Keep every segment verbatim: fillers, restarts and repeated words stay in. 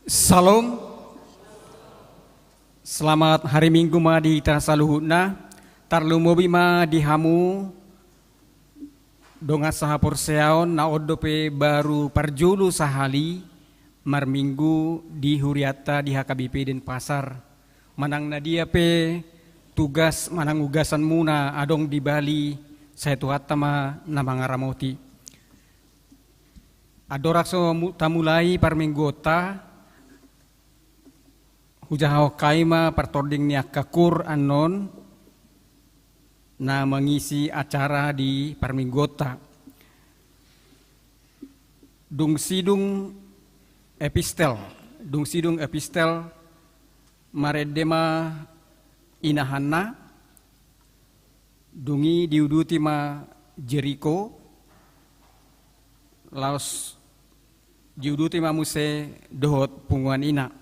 Salam. Selamat hari Minggu ma di hita saluhutna. Tarlumobi ma di hamu dongan sahaporseaon na on dope baru parjolo sahali marminggu di hurianta di H K B P Denpasar. Manang na dia pe tugas manang ugasanmuna adong di Bali, sai Tuhanta ma na mangaramoti. Andorang so mu-, tamulai parmingguonta, hujahahon hami ma partording ni angka koor annon na mangisi acara di parmingguonta. Dung sidung epistel, dung sidung epistel, marende ma inahanna, dung i diuduti ma Jeriko, laos diuduti ma muse dohot punguan ina.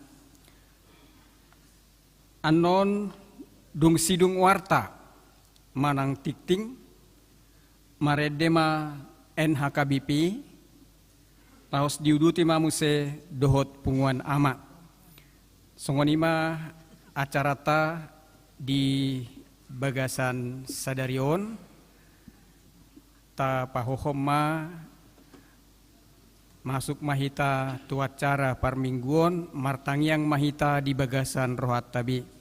Annon dung sidung warta manang tingting, marende ma N H K B P, laos diuduti ma muse dohot punguan ama. Songon i ma acaranta di bagasan sadari on. Tapahohom ma, masuk ma hita tu acara parmingguon, martangiang ma hita di bagasan rohanta be.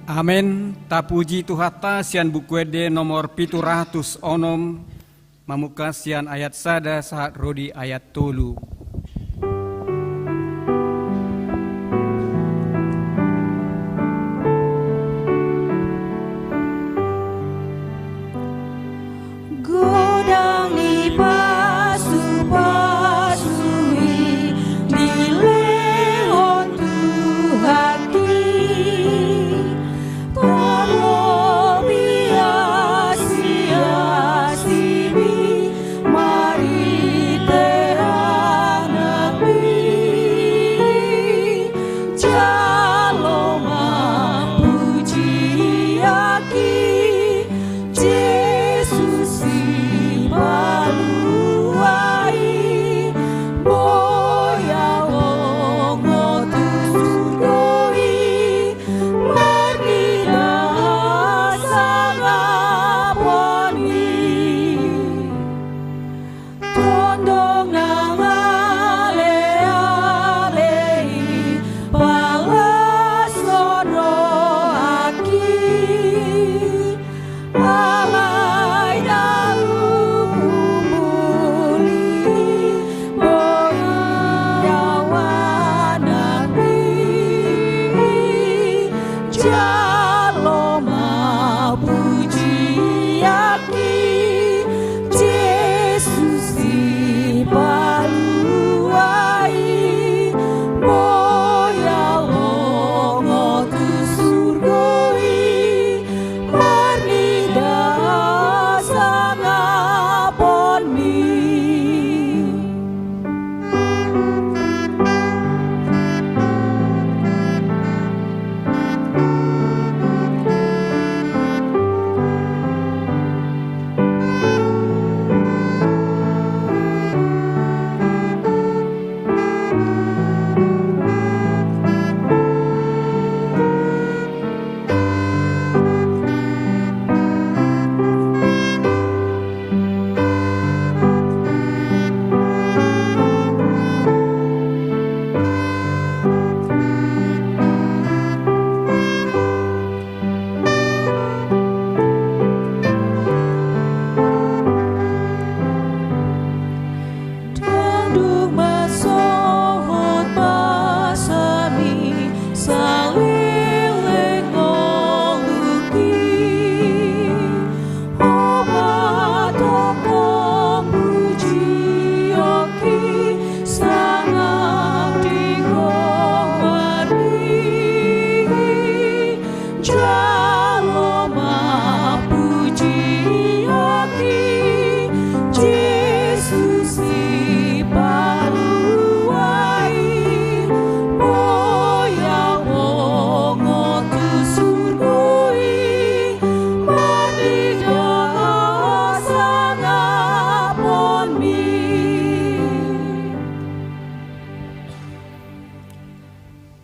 Amen. Tapuji Tuhanta sian Buku Ende nomor pitu ratus onom, mamungka sian ayat sada sahat ro di ayat tolu. Godang ni pasupasu i dilehon Tuhan i, tarlobi asi-asi ni marhite Anakmi. Jalo ma pujian i, Jesus Sipalua i, boi adong tu surgo i, marnida hasangapon i. Tondong nang ale-ale i, palashon rohangki, alai na umuli, boi au Anakmi. Jalo ma pujian i, Jesus Sipa-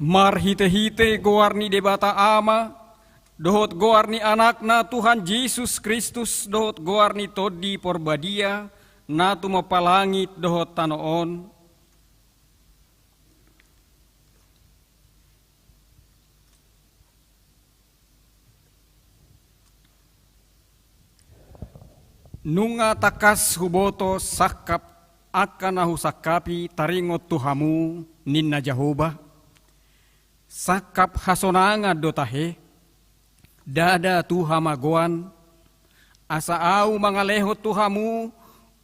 Marhite-hite goar ni Debata Ama, dohot goar ni Anakna Tuhan Jesus Kristus, dohot goar ni Tondi Porbadia, na tumompa langit dohot tano on. Nunga tangkas huboto sangkap angka na husangkapi taringot tu hamu, ninna Jahowa. Sangkap hasonangan do tahe, ndada tu hamagoan, asa ahu mangalehon tu hamu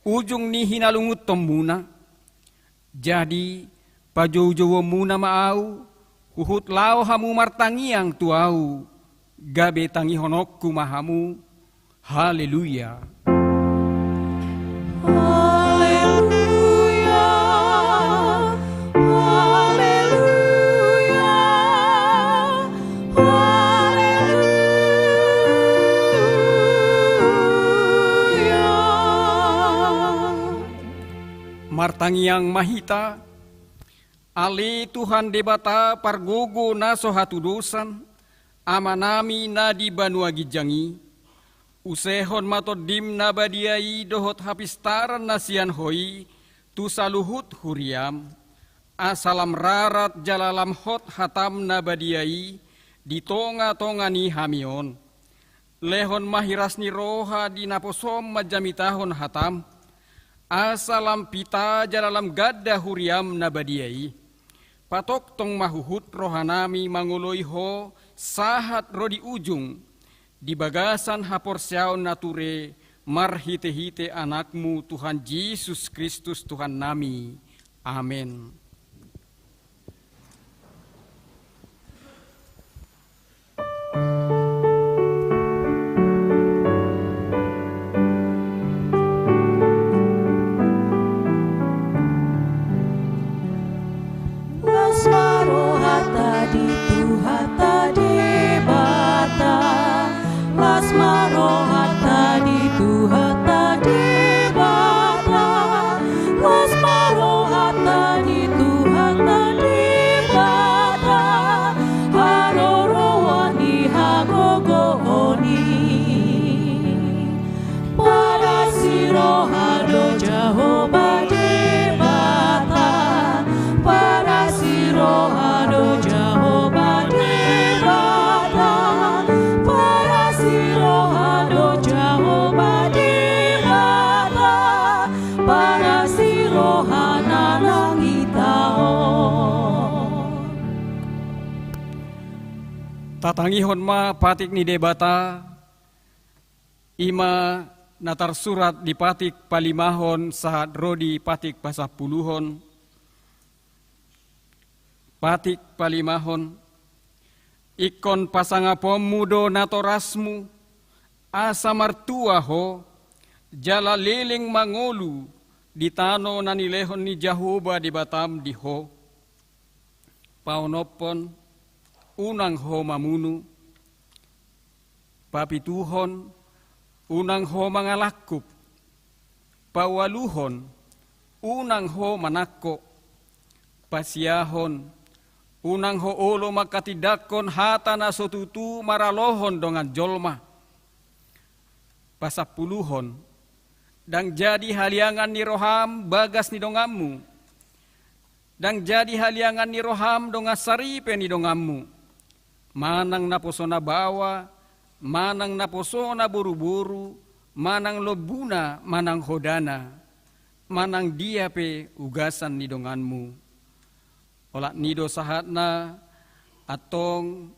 ujung ni hinalungunhonmuna. Jadi, pajoujouonmuna ma ahu, huhut laho hamu martangiang tu ahu, gabe tangihononku ma hamu. Haleluya. Haleluya. Haleluya. Haleluya. Martangiang ma hita. Ale Tuhan Debata pargogo na so hatudosan, Amanami na di banua ginjang i, usehon ma Tondim na badia i dohot hapistaran na sian Ho i tu saluhut huriam, asa lam rarat jala lam hot hatam na badia i di tonga-tonga ni hami on. Lehon ma hiras ni roha di naposom manjamitahon hatam, asa lam pita jala lam ganda huriam na badia i. Patongtong ma huhut rohanami mangoloi Ho sahat ro di ujung, di bagasan haporseaon na ture marhite-hite Anakmu Tuhan Jesus Kristus Tuhannami. Amen. Las ma rohanta di Tuhanta Debata. Las ma rohanta di Tuhanta Debata. Las ma rohanta di Tuhanta Debata. Haroroan ni hagogoon i. Padas ni roha do Jahowa Debata. Padas ni roha do Jahowa Debata. Padas ni roha do Jahowa Debata. Padas ni roha na nang hita on. Tatangihon ma patik ni Debata. I ma na tarsurat di patik palimahon sahat ro di patik pasampuluhon. Patik palimahon. Ingkon pasangaponmu do natorasmu, asa martua ho, jala leleng mangolu di tano na nilehon ni Jahowa Debatam di ho. Paonomhon, unang ho mamunu. Papituhon, unang ho mangalangkup. Paualuhon, unang ho manangko. Pasiahon, unang ho olo mangkatindangkon hata na so tutu maralohon dongan jolma. Pasampuluhon, ndang jadi haliangan ni roham bagas ni donganmu. Ndang jadi haliangan ni roham dongan saripe ni donganmu. Manang naposona baoa, manang naposona boruboru, manang lombuna, manang hodana, manang dia pe ugasan ni donganmu. Olat ni do sahatna, antong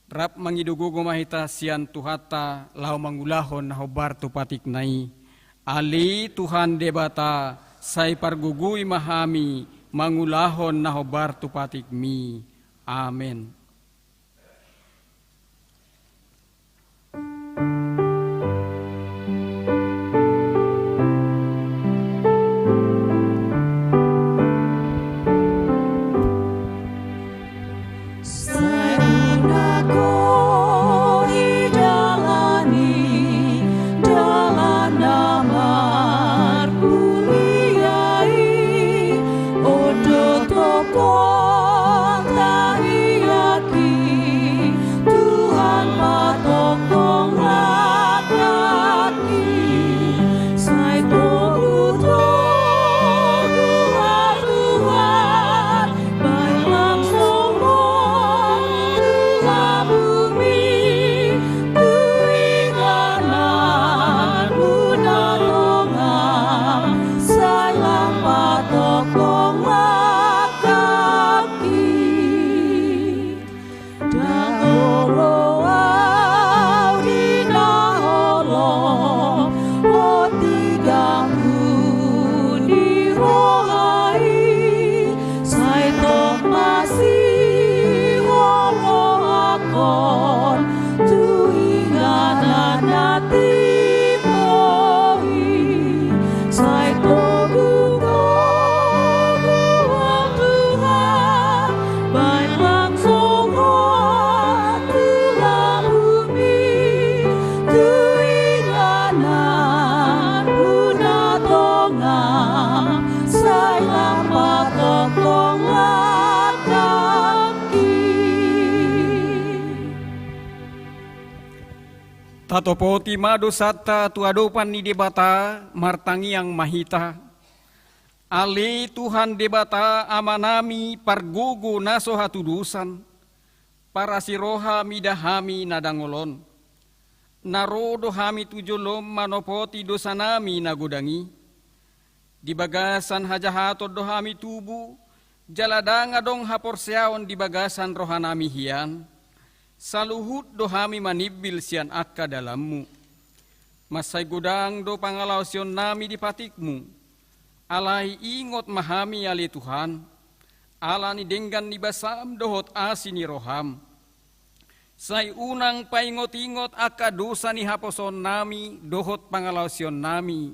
rap mangido gogo ma hita sian Tuhanta laho mangulahon na hombar tu patikna i. Ale Tuhan Debata, sai pargogoi ma hami mangulahon na hombar tu patikmi. Amen. Sai unang ho idalani dalan na marmulia i, on do tongtong Topoti ma dosanta tu adopan ni Debata, martangiang ma hita. Ale Tuhan Debata Amanami pargogo na so hatudosan, parasi roha mida hami na dangol on. Na ro do hami tu jolom manopoti dosanami na godang i. Di bagasan hajahaton do hami tubu, jala ndang adong haporseaon di bagasan rohanami hian. Saluhut do hami manimbil sian angka dalanmu. Mansai godang do pangalaosionnami di patikmu. Alai ingot ma hami ale Tuhan, ala ni denggan ni basam dohot asi ni roham. Sai unang paingot-ingot angka dosa ni haposoonnami dohot pangalaosionnami.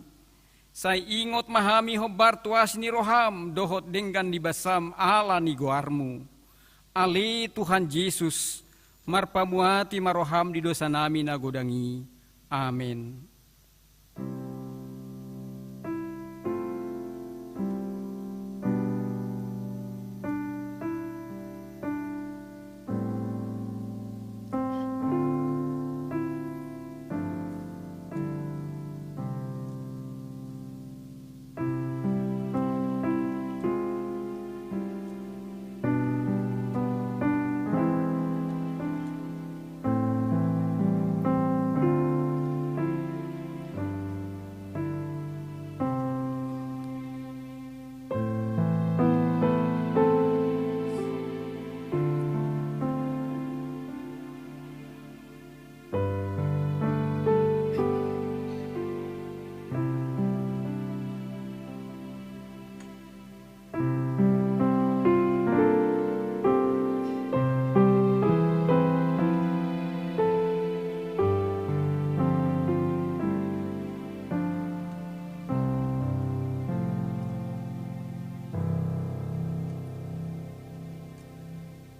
Sai ingot ma hami hombar tu asi ni roham dohot denggan ni basam ala ni goarmu. Ale Tuhan Jesus, marpamuati ma roham di dosanami na godang i. Amen.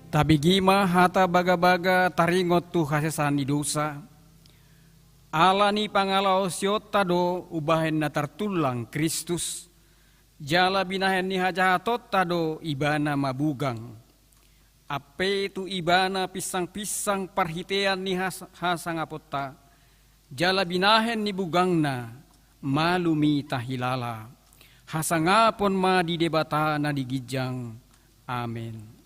Tabege ma hata bagabaga taringot tu hasesaan ni dosa. Ala ni pangalaosionta do umbahen na tartullang Kristus, jala binahen ni hajahatonta do Ibana mabugang. Ampe tu Ibana pinsangpinsang parhitean ni has-, hasangaponta, jala binahen ni bugangna malum i tahilala. Hasangapon ma di Debata na di ginjang. Amen.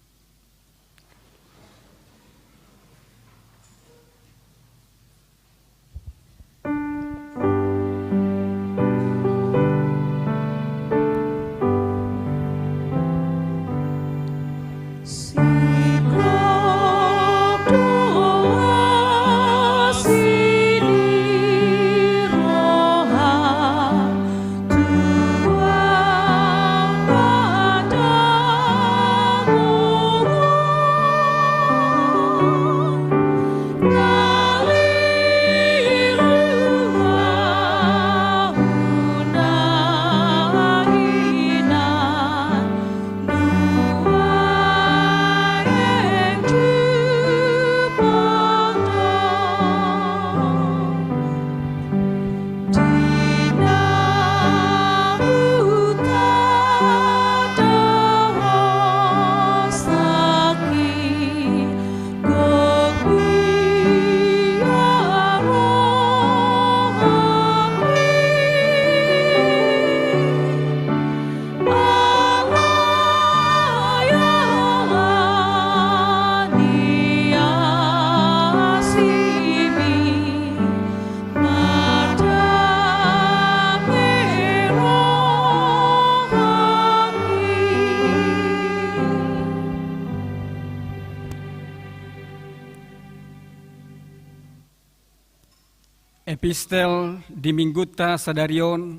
Epistel di minggunta sadari on,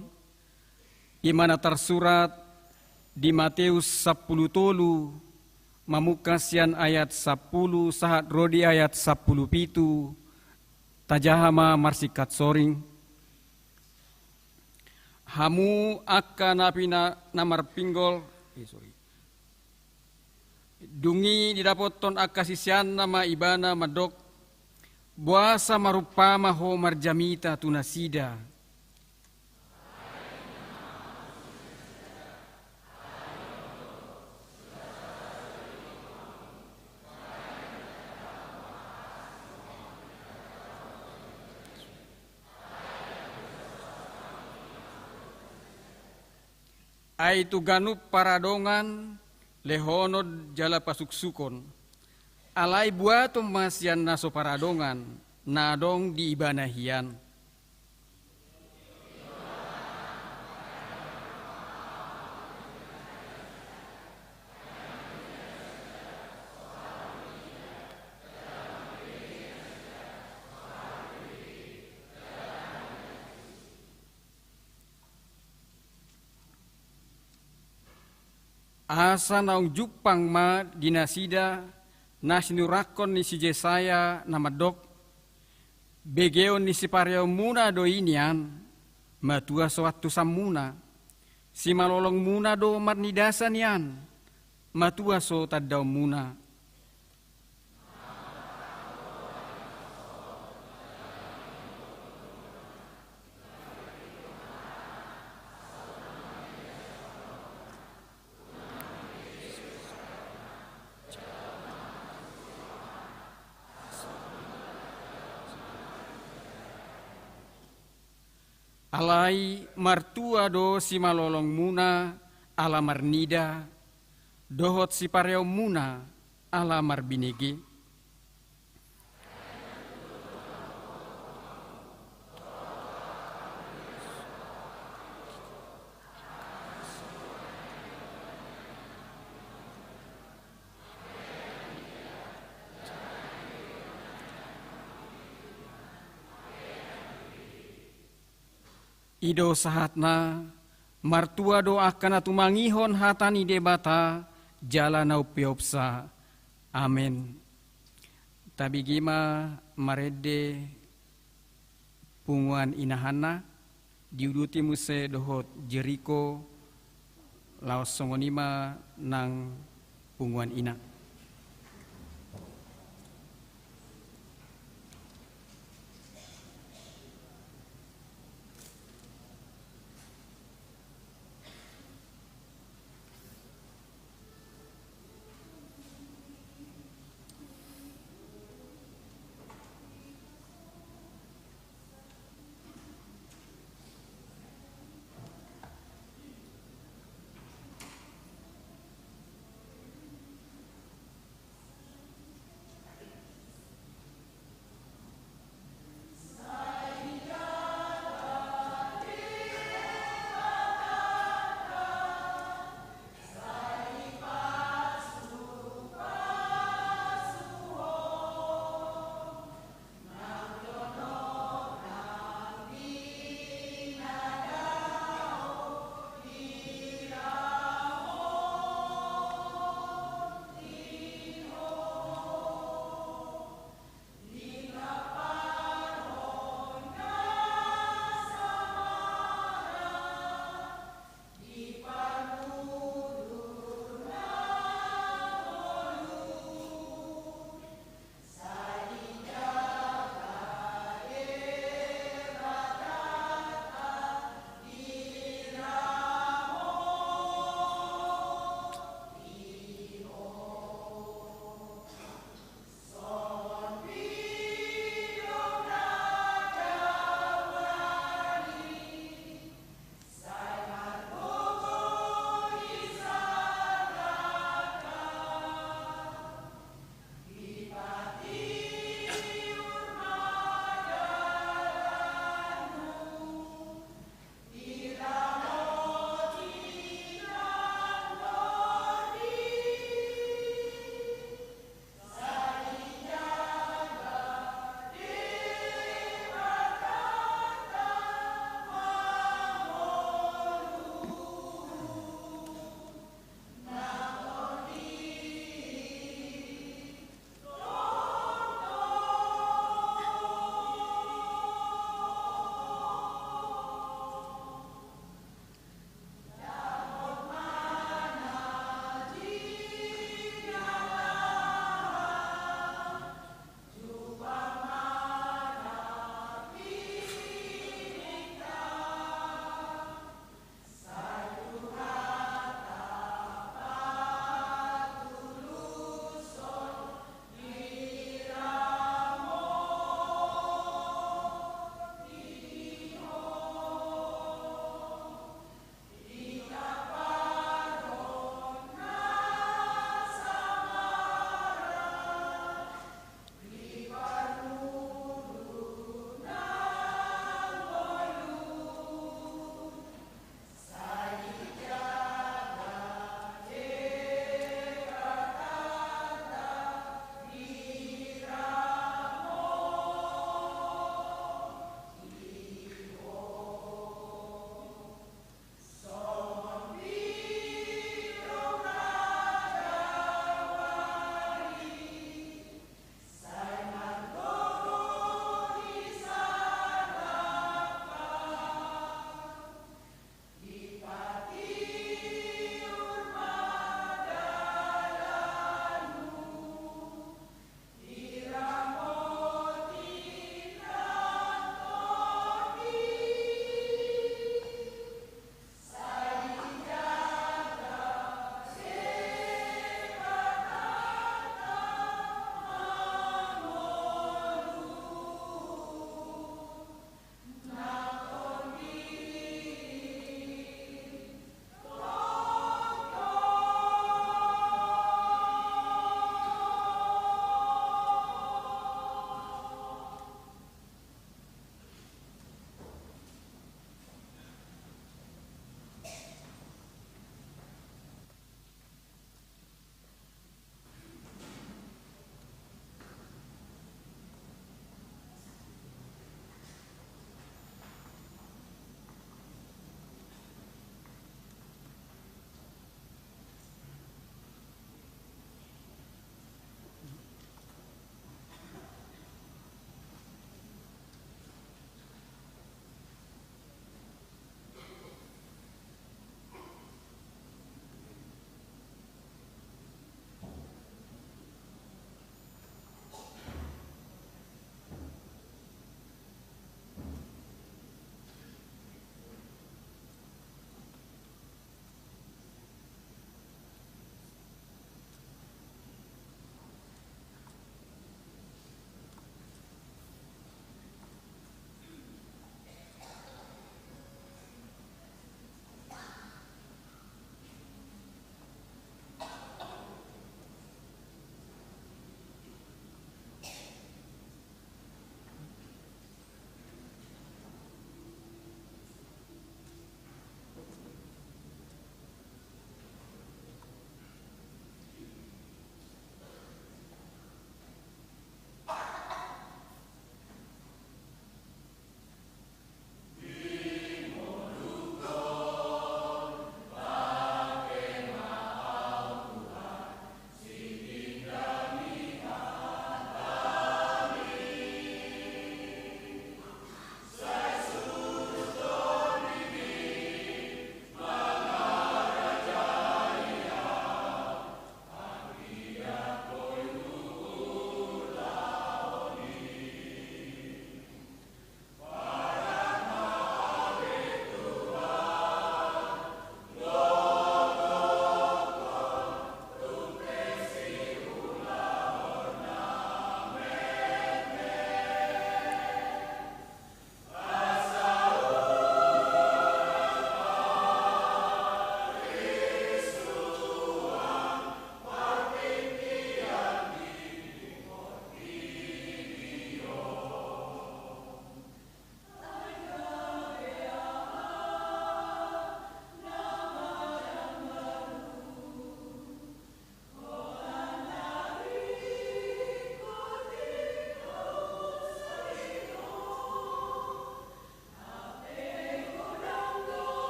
i ma na tarsurat di Mateus sampulu tolu, mamungka sian ayat sampulu sahat ro di ayat sampulu pitu, tajaha ma marsingkat soring. Hamu angka na pina-, na marpinggol, eh, sorry. Dung i didapothon angka siseanna ma Ibana mandok: Boasa marumpama Ho marjamita tu nasida? Ai tu ganup paradongan lehonon jala pasuksukon. Alai buaton ma sian na so paradongan na adong di ibana hian. Asa naung jumpang ma di nasida na sinurathon ni si Jesaya na mandok: Begeon ni sipareonmuna do i nian, matua so antusanmuna. Simalolongmuna do marnidasa nian, matua so tandaonmuna. Alai martua do simalolongmuna ala marnida, dohot sipareonmuna ala marbinege. I do sahatna. Martua do angka na tumangihon hata ni Debata jala na umpeopsa. Amen. Tabege ma marende punguan inahanna, diuduti muse dohot Jeriko, laos songon i ma nang punguan ina.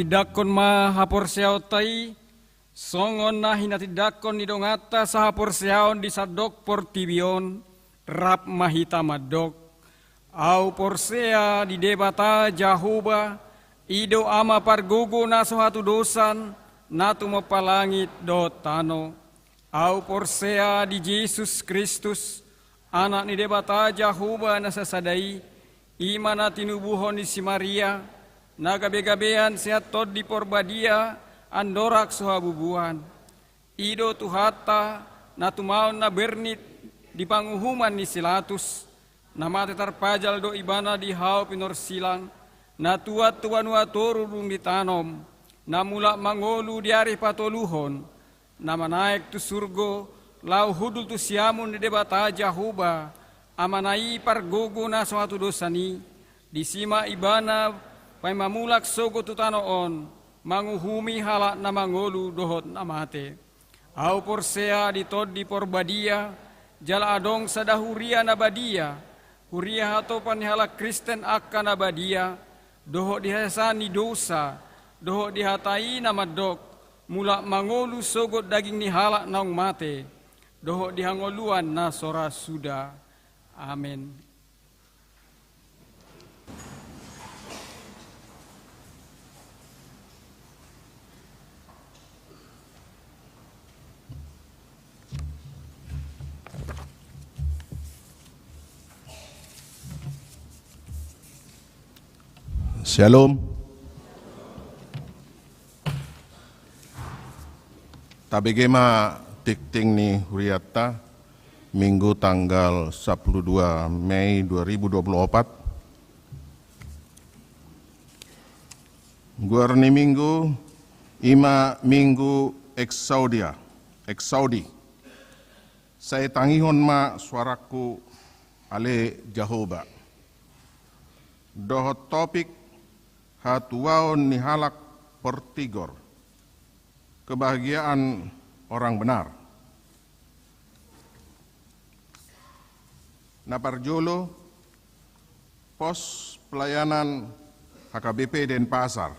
Tindanghon ma haporseaonta i, songon na hinatindangkon ni donganta sahaporseaon di sandok portibi on, rap ma hita mandok: Ahu porsea di Debata Jahowa, i do Ama pargogo na so hatudosan, na tumompa langit dohot tano. Ahu porsea di Jesus Kristus, Anak ni Debata Jahowa na sasada i, i ma na tinubuhon ni si Maria, na gabegabean sian Tondi Porbadia, andorang so habubuan. I do Tuhanta, na tumaon na bernit di panguhuman ni si Latus, na mate tarpajal do Ibana di hau pinorsilang, na tuat tu banua toru dung ditanom, na mulak mangolu di ari patoluhon, na manaek tu surgo, laho hundul tu siamun ni Debata Jahowa, Amana i pargogo na so hatudosan i. Disi ma Ibana paima mulak sogot tu tano on, manguhumi halak na mangolu dohot na mate. Ahu porsea di Tondi Porbadia, jala adong sada huria na badia, huria hatopan ni halak Kristen angka na badia, dohot di hasesaan ni dosa, dohot di hata i na mandok: Mulak mangolu sogot daging ni halak naung mate, dohot di hangoluan na so ra suda. Amen. Syalom. Tabege ma tingting ni hurianta, Minggu tanggal sampulu dua Mei dua ribu dua puluh opat. Goar ni Minggu i ma Minggu Exaudia, Exaudi. Sai tangihon ma suarangku, ale Jahowa. Dohot topik: Hatuaon ni halak portigor, kebahagiaan orang benar. Na parjolo, pos pelayanan H K B P Denpasar.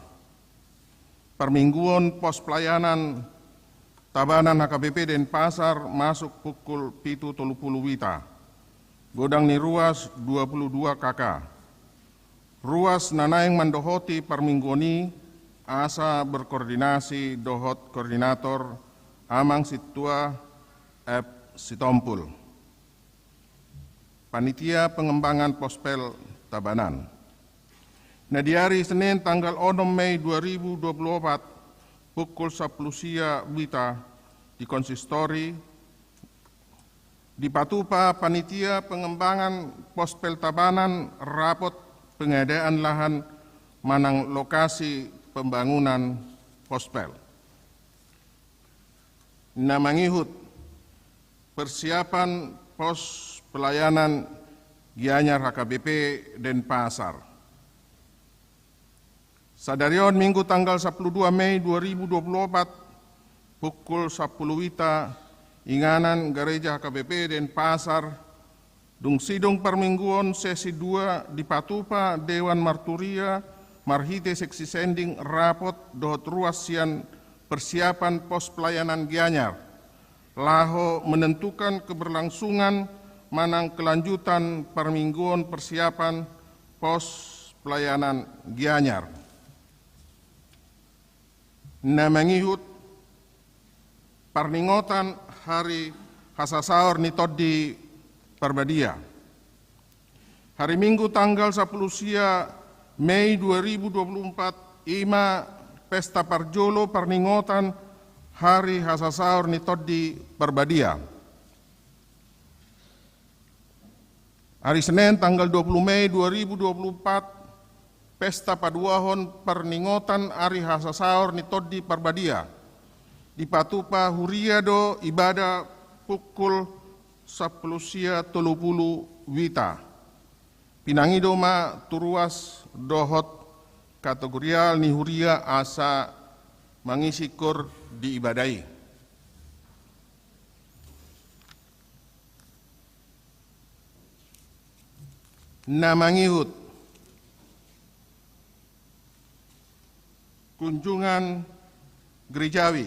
Parmingguon pos pelayanan Tabanan H K B P Denpasar masuk pukul pitu tolu pulu wita. Godang ni ruas dua pulu dua K K. Ruas na naeng mandohoti parmingguon i asa berkoordinasi dohot koordinator Amang Sintua F Sitompul. Panitia Pengembangan Pospel Tabanan. Na di ari Senin tanggal onom Mei dua ribu dua puluh opat, pukul sampulu sia wita, di konsistori, dipatupa panitia pengembangan Pospel Tabanan rapot pengadaan lahan manang lokasi pembangunan pospel. Na mangihut, persiapan pos pelayanan Gianyar H K B P Denpasar. Sadari on Minggu tanggal sampulu dua Mei dua ribu dua puluh opat, pukul sampulu wita, inganan Gareja H K B P Denpasar, dung sidung parmingguon sesi dua, dipatupa Dewan Marturia marhite seksi sending rapot dohot ruas sian persiapan pos pelayanan Gianyar, laho menentukan keberlangsungan manang kelanjutan parmingguon persiapan pos pelayanan Gianyar. Na mangihut, parningotan hari hasasaor ni Tondi Parbadia. Hari Minggu tanggal sampulu sia Mei dua ribu dua puluh empat, i ma pesta parjolo parningotan hari hasasaor ni Tondi Parbadia. Hari Senin tanggal dua puluh Mei dua ribu dua puluh empat, pesta paduahon parningotan ari hasasaor ni Tondi Parbadia. Dipatupa huria do ibada pukul sampulu sia tolu pulu wita. Pinangido ma tu ruas dohot kategorial ni huria asa mangisi koor di ibada i. Na mangihut, Kunjungan gerejawi.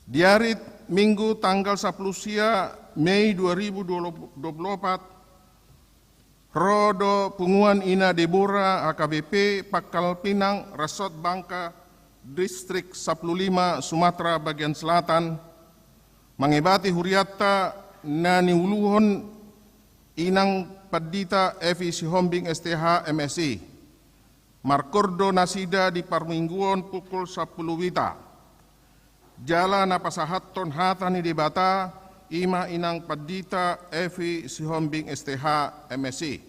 Di ari Minggu tanggal sapuluh sia Mei dua ribu dua puluh opat, ro do punguan Ina Debora H K B P Pangkal Pinang, Resort Bangka, Distrik sapuluh lima, Sumatera bagian selatan, mangebati hurianta na niuluhon Inang Pandita Evi Sihombing S T H M Si. Markordo nasida di parmingguon pukul sapuluh wita. Jala na pasahathon hata ni Debata i ma Inang Pandita Evi Sihombing S T H M Si.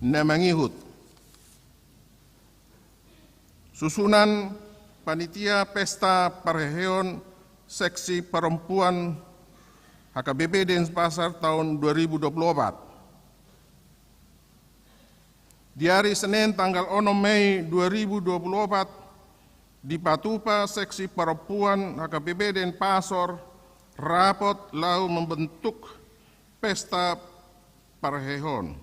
Na mangihut. Susunan panitia pesta parheheon seksi perempuan H K B P Denpasar tahun dua ribu dua puluh opat. Di ari Senin tanggal onom Mei dua ribu dua puluh opat, dipatupa seksi perempuan H K B P Denpasar rapot laho membentuk pesta parheheon.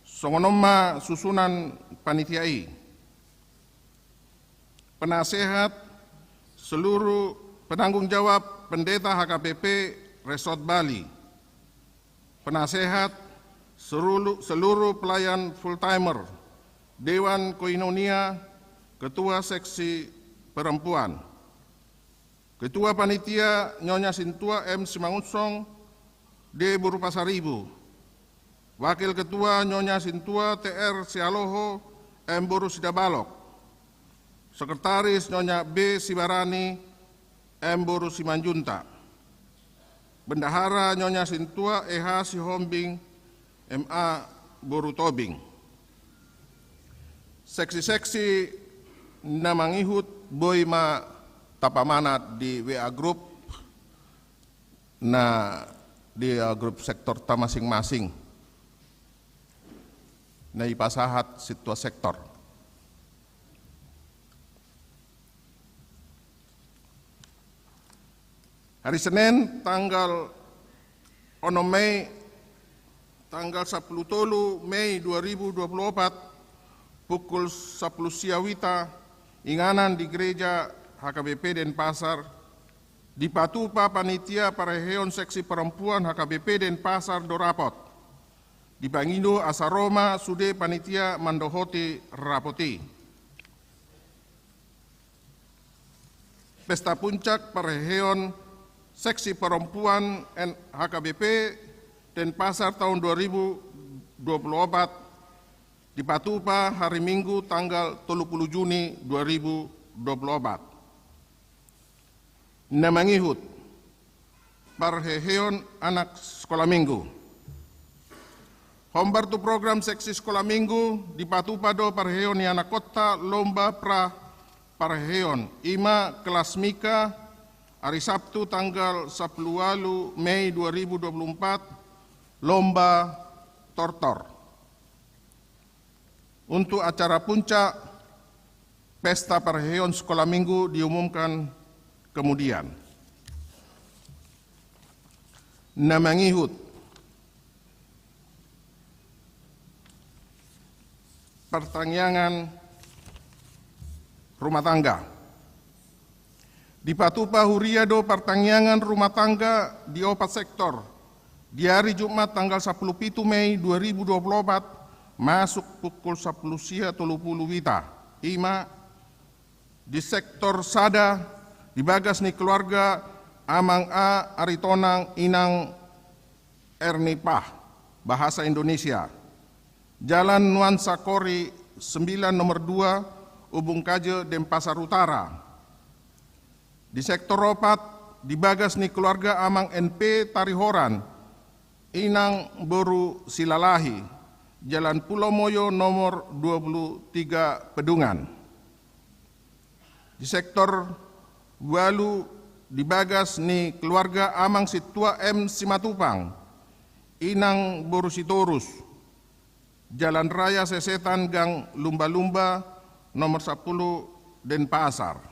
Songon on ma susunan panitia i. Penasehat seluruh penanggung jawab pendeta H K B P Resort Bali. Penasehat seluruh, seluruh pelayan full timer, Dewan Koinonia, ketua seksi perempuan. Ketua panitia Nyonya Sintua M Simangunsong, D boru Pasaribu. Wakil ketua Nyonya Sintua T R Sialoho, M boru Sidabalok. Sekretaris Nyonya B Sibarani, M boru Simanjuntak. Bendahara Nyonya Sintua E H Sihombing, M A boru Tobing. Seksi-seksi na mangihut boi ma tapamanat di W A group, na di, eh, grup sektorta masing-masing. Na ipasahat sintua sektor. Hari Senin tanggal onom Mei, tanggal sapuluh tolu Mei dua ribu dua puluh opat, pukul sapuluh sia wita, inganan di gereja H K B P Denpasar, dipatupa panitia parheheon seksi perempuan H K B P Denpasar do rapot. Dipangido asa ro ma sude panitia mandohoti rapot i. Pesta puncak parheheon seksi perempuan N-, H K B P Denpasar tahun dua ribu dua puluh opat dipatupa hari Minggu tanggal tolu puluh Juni dua ribu dua puluh opat. Na mangihut, parheheon anak sekolah minggu. Hombar tu program seksi sekolah minggu, dipatupa do parheheon ni anakkonta lomba pra parheheon, i ma kelas Mika, ari Sabtu tanggal sapuluh ualu Mei dua ribu dua puluh empat, lomba tortor. Untuk acara puncak pesta parheheon sekolah minggu diumumkan kemudian. Na mangihut, partangiangan rumah tangga. Dipatupa huria do partangiangan rumah tangga di opat sektor. Di ari Jumat tanggal sapuluh pitu Mei dua ribu dua puluh opat, masuk pukul sapuluh sia tolu puluh wita. I ma di sektor sada, di bagas ni keluarga Amang A Aritonang Inang Ernipah, bahasa Indonesia. Jalan Nuansa Kori sembilan nomor dua, Ubung Kaje, Denpasar Utara. Di sektor opat, di bagas ni keluarga Amang N P Tarihoran, Inang boru Silalahi, Jalan Pulau Moyo nomor dua puluh tiga Pedungan. Di sektor ualu, di bagas ni keluarga Amang Sintua M Simatupang, Inang boru Sitorus, Jalan Raya Sesetan, Gang Lumba-Lumba, nomor sapuluh, Denpasar.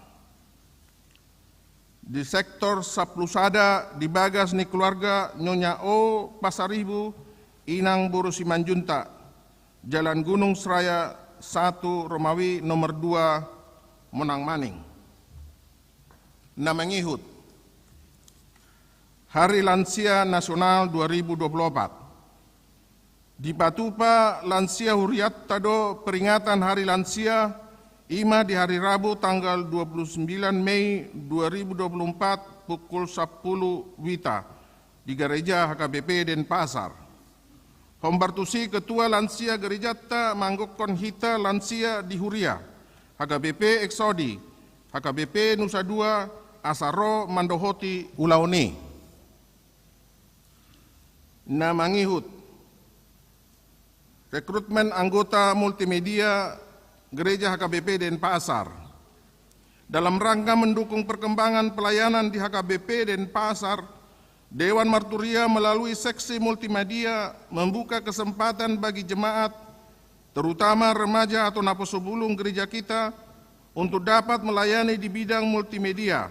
Di sektor sapuluh sada, di bagas ni keluarga Nyonya O Pasaribu, Inang boru Simanjuntak, Jalan Gunung Seraya satu Romawi nomor dua Monang Maning. Na mangihut, Hari Lansia Nasional dua ribu dua puluh opat. Dipatupa lansia huriatta do peringatan Hari Lansia, i ma di hari Rabu tanggal dua puluh sembilan Mei dua ribu dua puluh empat pukul sampulu WITA di Gareja H K B P Denpasar. Hombar tusi, Ketua Lansia Garejanta manggokhon hita lansia di huria, H K B P Eksodi, H K B P Nusa Dua, asa ro mandohoti ulaon i. Na mangihut, rekrutmen anggota multimedia Gereja H K B P Denpasar. Dalam rangka mendukung perkembangan pelayanan di H K B P Denpasar, Dewan Marturia melalui seksi multimedia membuka kesempatan bagi jemaat, terutama remaja atau naposobulung gereja kita, untuk dapat melayani di bidang multimedia.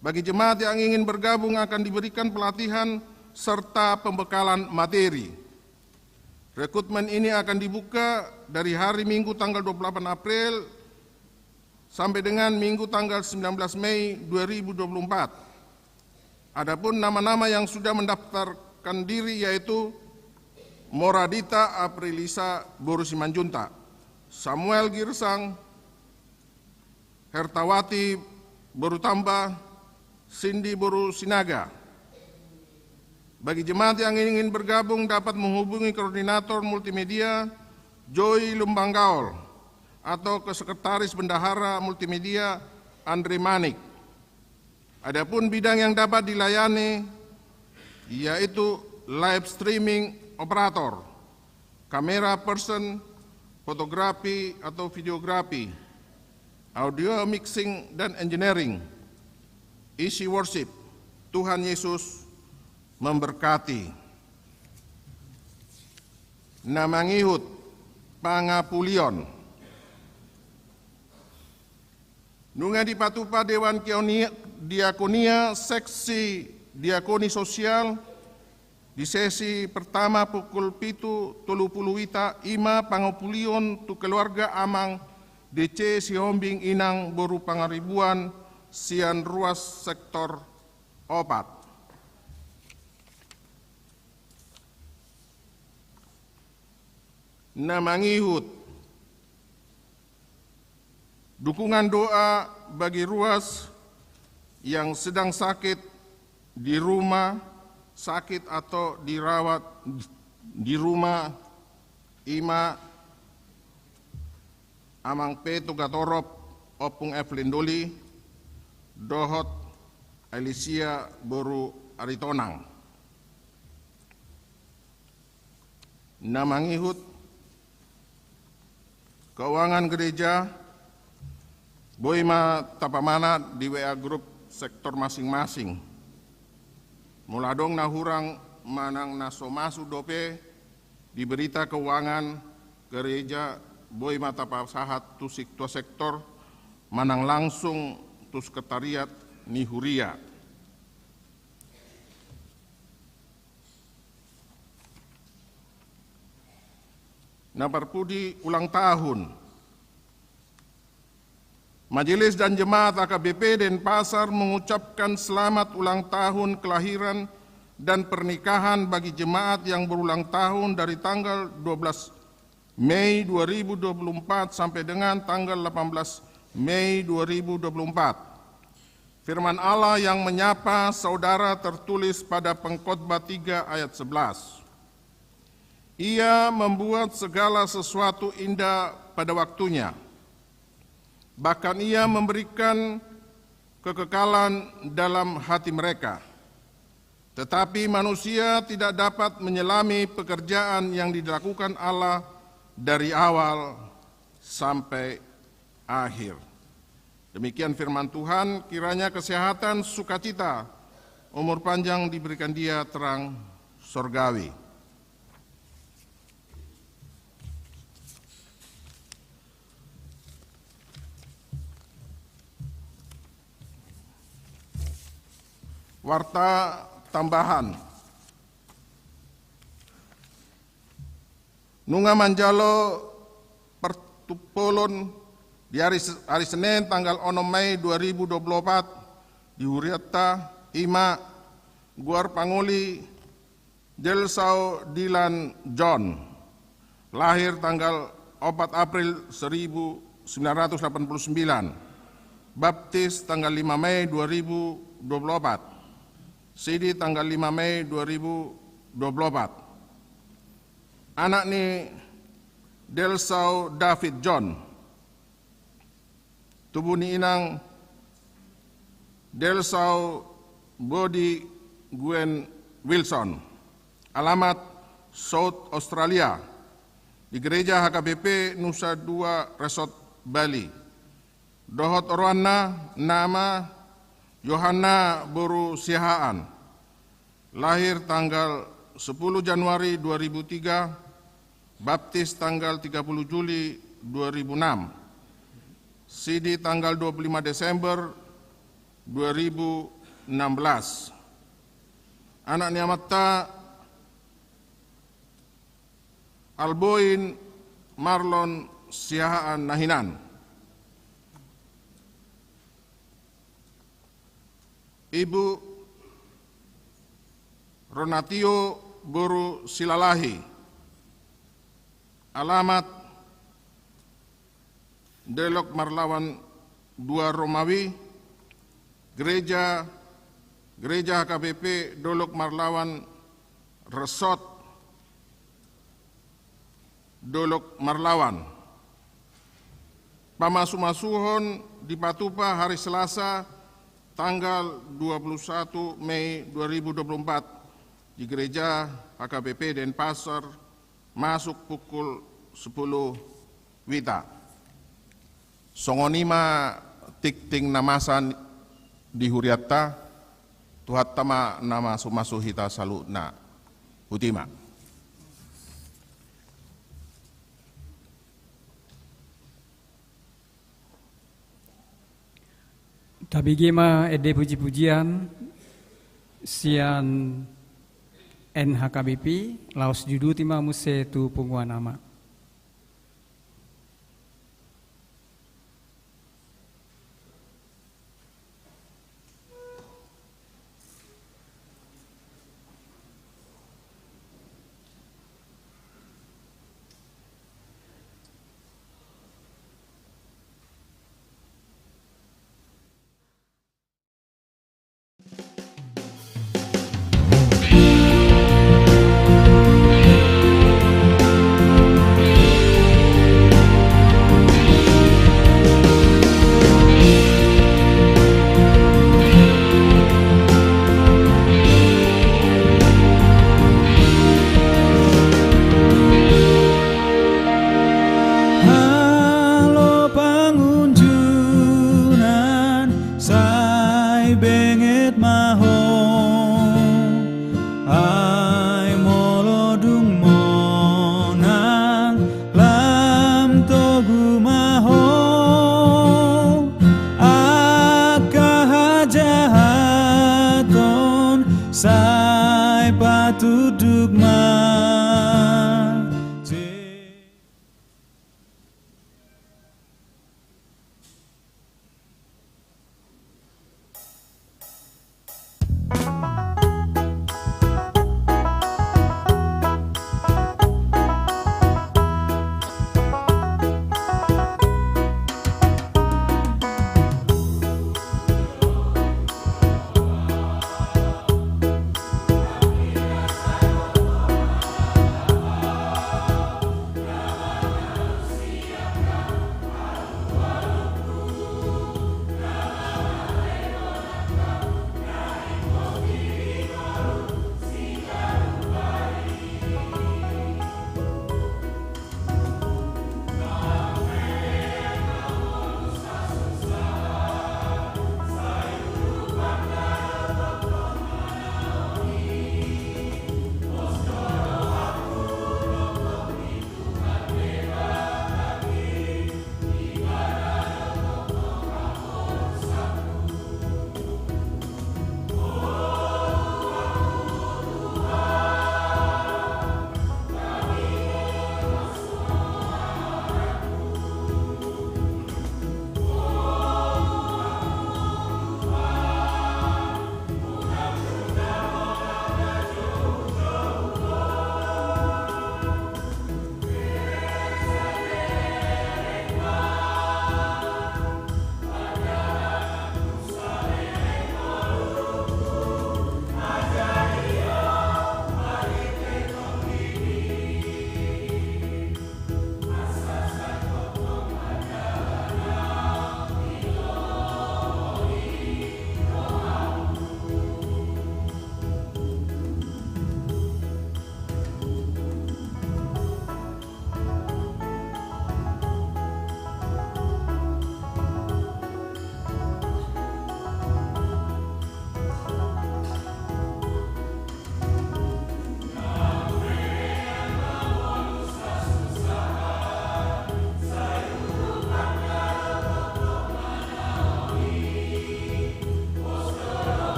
Bagi jemaat yang ingin bergabung akan diberikan pelatihan serta pembekalan materi. Rekrutmen ini akan dibuka dari hari Minggu tanggal dua puluh delapan April sampai dengan Minggu tanggal sembilan belas Mei dua ribu dua puluh empat. Adapun nama-nama yang sudah mendaftarkan diri yaitu Moradita Aprilisa boru Simanjuntak, Samuel Girsang, Hertawati boru Tamba, Sindi boru Sinaga. Bagi jemaat yang ingin bergabung dapat menghubungi koordinator multimedia Joy Lumbanggaol atau ke sekretaris bendahara multimedia Andre Manik. Adapun bidang yang dapat dilayani yaitu live streaming operator, camera person, fotografi atau videografi, audio mixing dan engineering, isi worship. Tuhan Yesus memberkati. Na mangihut, pangapulion. Nunga dipatupa Dewan Keoni-, Diakonia Seksi Diakoni Sosial di sesi pertama pukul pitu tolu pulu WITA, i ma pangapulion tu keluarga Amang D C Sihombing Inang boru Pangaribuan sian ruas sektor opat. Na mangihut, dukungan doa bagi ruas yang sedang sakit di rumah sakit atau dirawat di rumah, i ma Amang P Togatorop, Ompung Evelyn Doli, dohot Alicia boru Aritonang. Na mangihut, keuangan gereja boi ma tapamanat di W A grup sektor masing-masing. Molo adong na hurang manang na so masuk dope di berita keuangan gereja, boi ma tapasahat tu sik-, tu sektor manang langsung tu sekretariat ni huria. Na parpudi ulang tahun. Majelis dan Jemaat A K B P Denpasar mengucapkan selamat ulang tahun kelahiran dan pernikahan bagi jemaat yang berulang tahun dari tanggal dua belas Mei dua ribu dua puluh empat sampai dengan tanggal delapan belas Mei dua ribu dua puluh empat. Firman Allah yang menyapa saudara tertulis pada Pengkhotbah tiga ayat sebelas. Ia membuat segala sesuatu indah pada waktunya. Bahkan Ia memberikan kekekalan dalam hati mereka. Tetapi manusia tidak dapat menyelami pekerjaan yang dilakukan Allah dari awal sampai akhir. Demikian firman Tuhan, kiranya kesehatan, sukacita, umur panjang diberikan dia terang sorgawi. Warta tambahan. Nunga manjalo partumpolon di hari, hari Senin tanggal onom Mei dua ribu dua puluh opat di hurianta, ima goar pangoli Delsau Dilan John, lahir tanggal opat April seribu sembilan ratus delapan puluh sembilan, baptis tanggal lima Mei dua ribu dua puluh opat, sidi tanggal lima Mei dua ribu dua puluh opat. Anak ni Delsau David John, tubu ni inang Delsau Bodi Gwen Wilson, alamat South Australia, di Gereja H K B P Nusa Dua Resort Bali. Dohot oroanna, nama Yohanna boru Siahaan, lahir tanggal sepuluh Januari dua ribu tiga, baptis tanggal tiga puluh Juli dua ribu enam, sidi tanggal dua puluh lima Desember dua ribu enam belas. Anak ni amanta Alboin Marlon Siahaan na hinan. Ibu Ronatio boru Silalahi. Alamat Dolok Marlawan dua Romawi, gereja, gereja H K B P Dolok Marlawan, Resort Dolok Marlawan. Pamasumasuhon dipatupa hari Selasa tanggal dua puluh satu Mei dua ribu dua puluh empat di gereja H K B P Denpasar, masuk pukul sepuluh wita. Songon i ma tingting na masa di hurianta. Tuhanta ma na masumasu hita saluhutna. Botima. Tabege ma ende pujipujian sian N H K B P, laos diuduti ma muse tu punguan ama.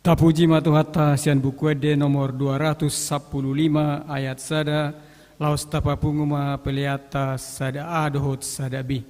Tapuji ma Tuhanta sian Buku Ende nomor dua ratus sampulu lima ayat sada, laos tapapungu ma peleanta sada A dohot sada B.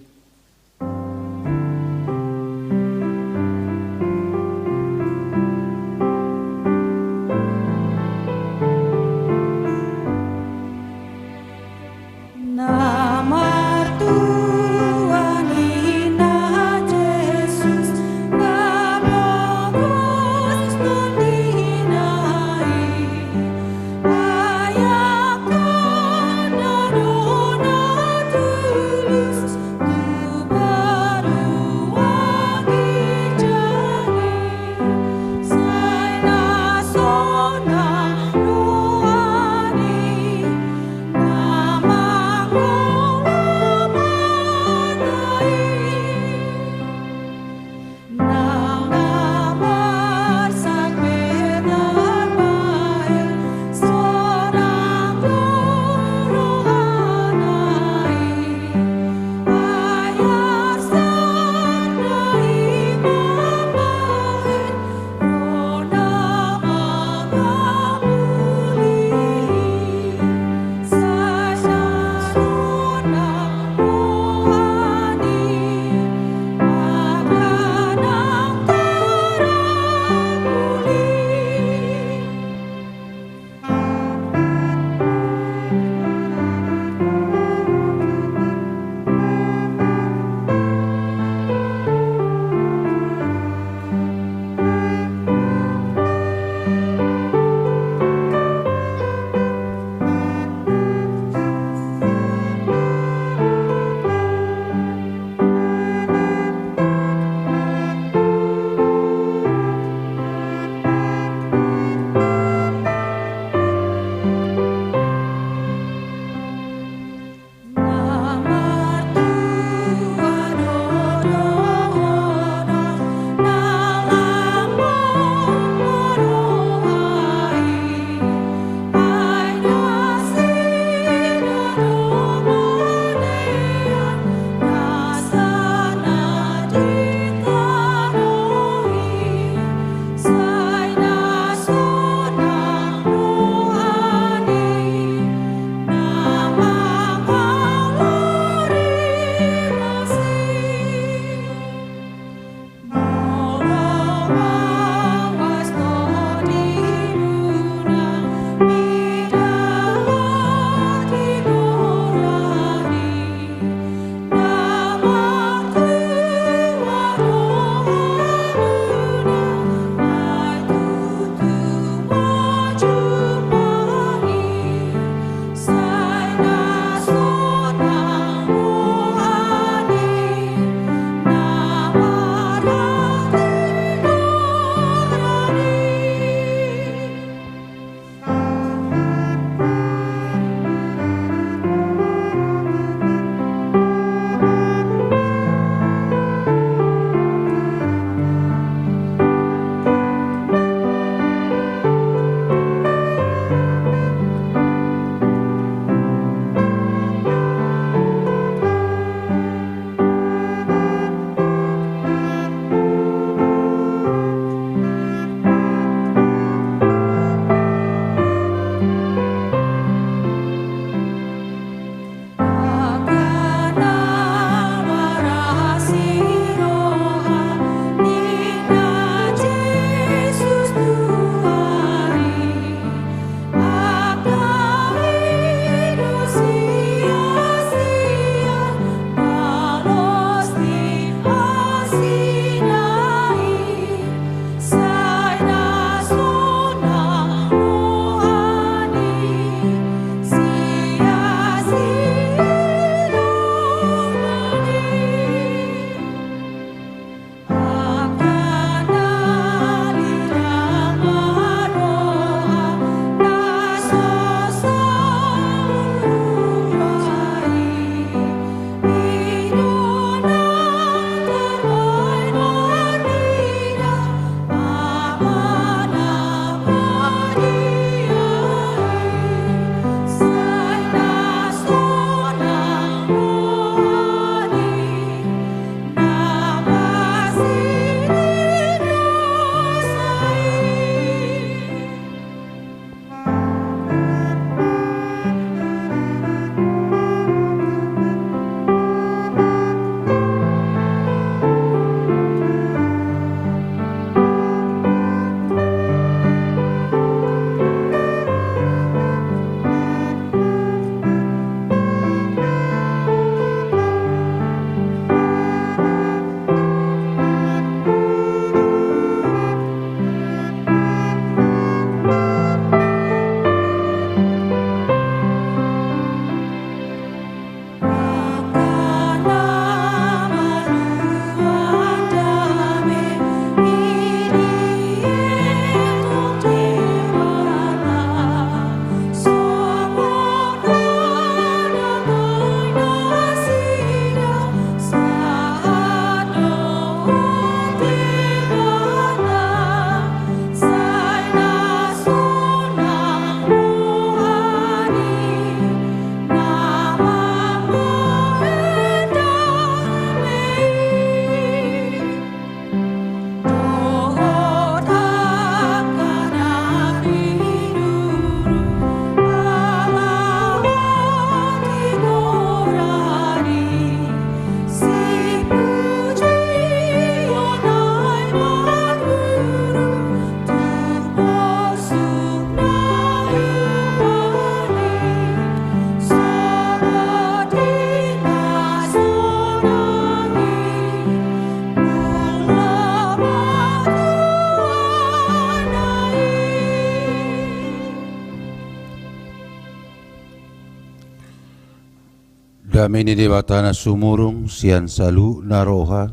Dame ni Debata na sumurung sian saluhutna roha,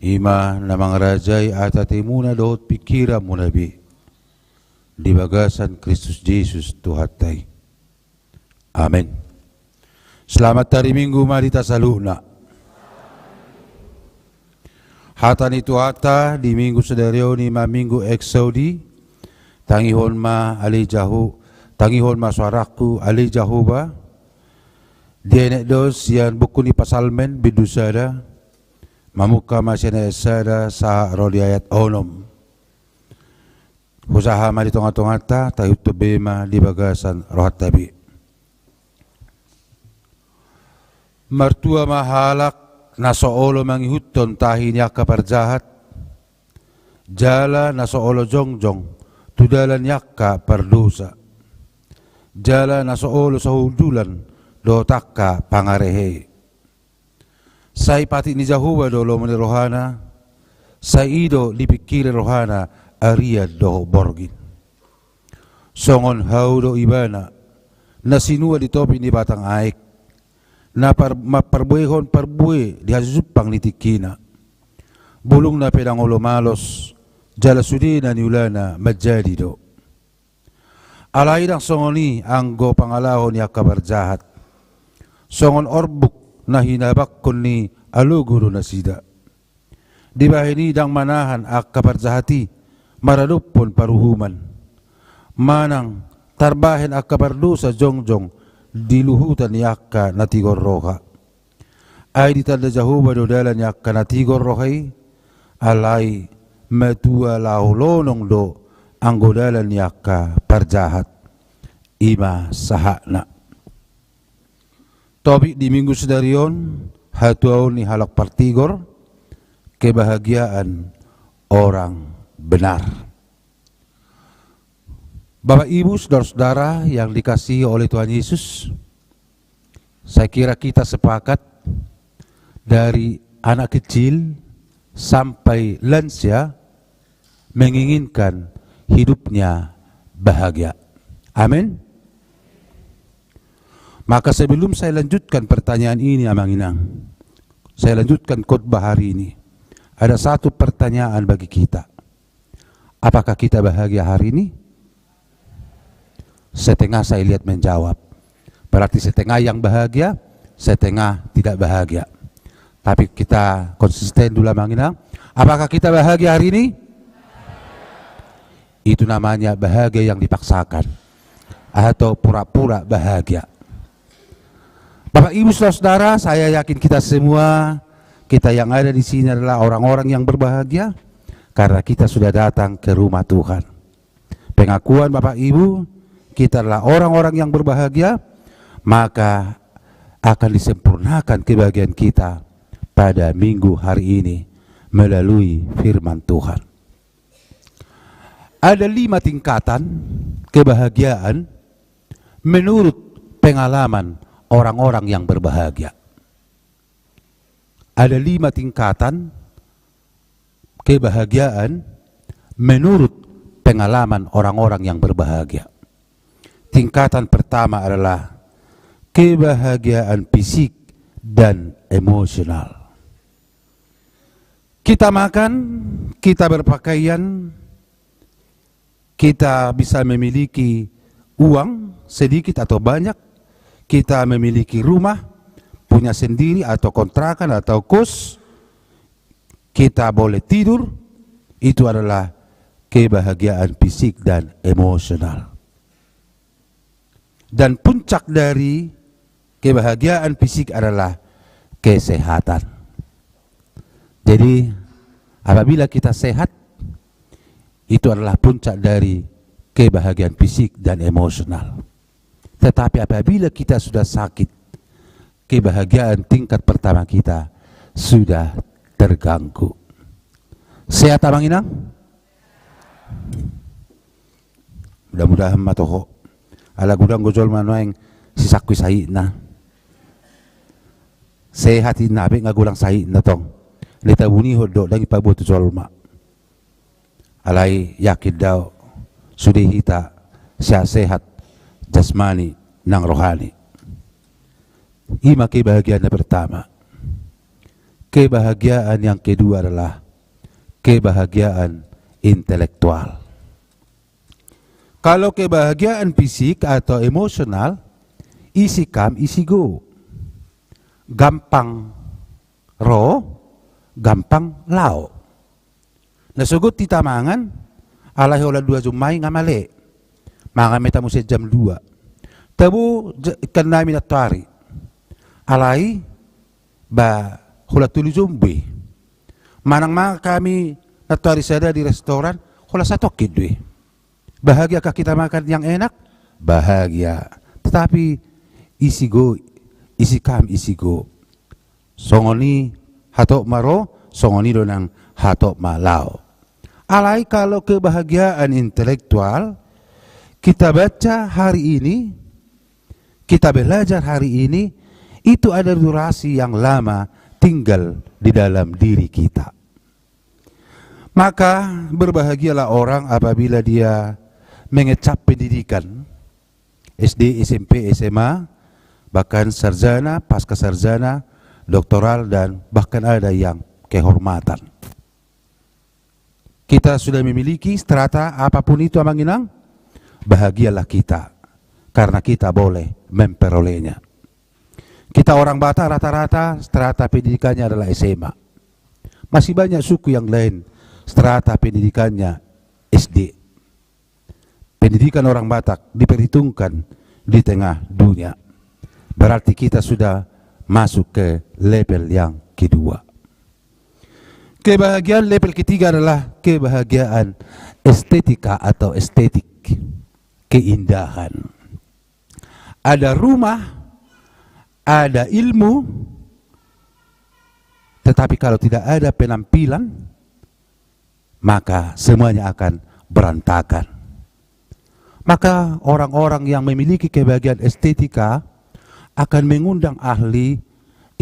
i ma na mangarajai ateatemuna dohot pingkiranmuna be di bagasan Kristus Jesus Tuhanta i. Amen. Selamat hari Minggu ma di hita saluhutna. Hata ni Tuhanta di Minggu sadari on i ma Minggu Exaudi. Tangihon ma ale Jaho-, tangihon ma soarangku ale Jahowa. Dienet do sian buku ni Psalmen bindu sada, mamungka ma sian ayat sada sahat ro di ayat onom. Hujaha ma di tongatonganta, taihuthon be ma di bagasan rohanta be. Martua ma halak na so olo mangihuthon tahi ni angka parjahat, jala na so olo jongjong tu dalan ni angka pardosa, jala na so olo sahundulan dohot angka pangarehe i. Sai patik ni Jahowa do lomo ni rohana, sai i do dipingkiri rohana arian dohot borngin. Songon hau do ibana, na sinuan di topi ni batang aek, na par-, mamparbuehon parbue di hasusumpang ni tingkina. Bulungna pe ndang olo malos, jala sude na niulana manjadi do. Alai ndang songon i anggo pangalaho ni angka parjahat. Songon orbuk na hinabanghon ni alogo do nasida. Dibahen i ndang manahan angka parjahat i maradophon paruhuman. Manang tarbahen angka pardosa jongjong di luhutan ni angka na tigor roha. Ai ditanda Jahowa do dalan ni angka na tigor roha i, alai matua laho lonong do anggo dalan ni angka parjahat. I ma sahatna. Topik di Minggu sadari on, hatuaon ni halak partigor, kebahagiaan orang benar. Bapak Ibu, saudara-saudara yang dikasihi oleh Tuhan Yesus, saya kira kita sepakat, dari anak kecil sampai lansia, menginginkan hidupnya bahagia. Amin. Maka sebelum saya lanjutkan pertanyaan ini, Amang Inang, saya lanjutkan khotbah hari ini, ada satu pertanyaan bagi kita. Apakah kita bahagia hari ini? Setengah saya lihat menjawab. Berarti setengah yang bahagia, setengah tidak bahagia. Tapi kita konsisten dulu, Amang Inang. Apakah kita bahagia hari ini? Itu namanya bahagia yang dipaksakan atau pura-pura bahagia. Bapak, Ibu, saudara-saudara, saya yakin kita semua, kita yang ada di sini adalah orang-orang yang berbahagia karena kita sudah datang ke rumah Tuhan. Pengakuan Bapak Ibu, kita adalah orang-orang yang berbahagia, maka akan disempurnakan kebahagiaan kita pada minggu hari ini melalui firman Tuhan. Ada lima tingkatan kebahagiaan menurut pengalaman orang-orang yang berbahagia. Ada lima tingkatan kebahagiaan menurut pengalaman orang-orang yang berbahagia. Tingkatan pertama adalah kebahagiaan fisik dan emosional. Kita makan, kita berpakaian, kita bisa memiliki uang sedikit atau banyak, kita memiliki rumah, punya sendiri atau kontrakan atau kos, kita boleh tidur, itu adalah kebahagiaan fisik dan emosional. Dan puncak dari kebahagiaan fisik adalah kesehatan. Jadi, apabila kita sehat, itu adalah puncak dari kebahagiaan fisik dan emosional. Tetapi apabila kita sudah sakit, kebahagiaan tingkat pertama kita sudah terganggu. Sehat, Amang Inang? Mudah-mudahan ma toho. Ala godang do jolma nuaeng sisangkui sahitna. Sehat inna, be nga godang sahitna tong. Nda itabunihon do, ndang ipaboa tu jolma. Alai yakin do sude hita sehat-sehat jasmani nang rohani. Ima kebahagiaan yang pertama. Kebahagiaan yang kedua adalah kebahagiaan intelektual. Kalau kebahagiaan fisik atau emosional, isi kam, isi go. Gampang ro, gampang lao. Na sogot hita mangan, alai holan dua jom ma i nga male. Mangan ma hita muse jam dua. Tabo je-, ikan nami nantoari. Alai, ba, holan tolu jom be. Manang mangan hami nantoari sada di restoran, holan satongkin do i. Bahagiakah kita makan yang enak? Bahagia. Tetapi isi go, isi kam, isi go. Songon i hatop ma ro, songon i do nang hatop ma lao. Alai kalau kebahagiaan intelektual, kita baca hari ini, kita belajar hari ini, itu ada durasi yang lama tinggal di dalam diri kita. Maka berbahagialah orang apabila dia mengecap pendidikan S D, S M P, S M A, bahkan sarjana, pasca sarjana, doktoral, dan bahkan ada yang kehormatan. Kita sudah memiliki strata apapun itu, Amang Inang, bahagialah kita karena kita boleh memperolehnya. Kita orang Batak rata-rata strata pendidikannya adalah S M A. Masih banyak suku yang lain strata pendidikannya S D. Pendidikan orang Batak diperhitungkan di tengah dunia. Berarti kita sudah masuk ke level yang kedua. Kebahagiaan level ketiga adalah kebahagiaan estetika atau estetik, keindahan. Ada rumah, ada ilmu, tetapi kalau tidak ada penampilan, maka semuanya akan berantakan. Maka orang-orang yang memiliki kebahagiaan estetika akan mengundang ahli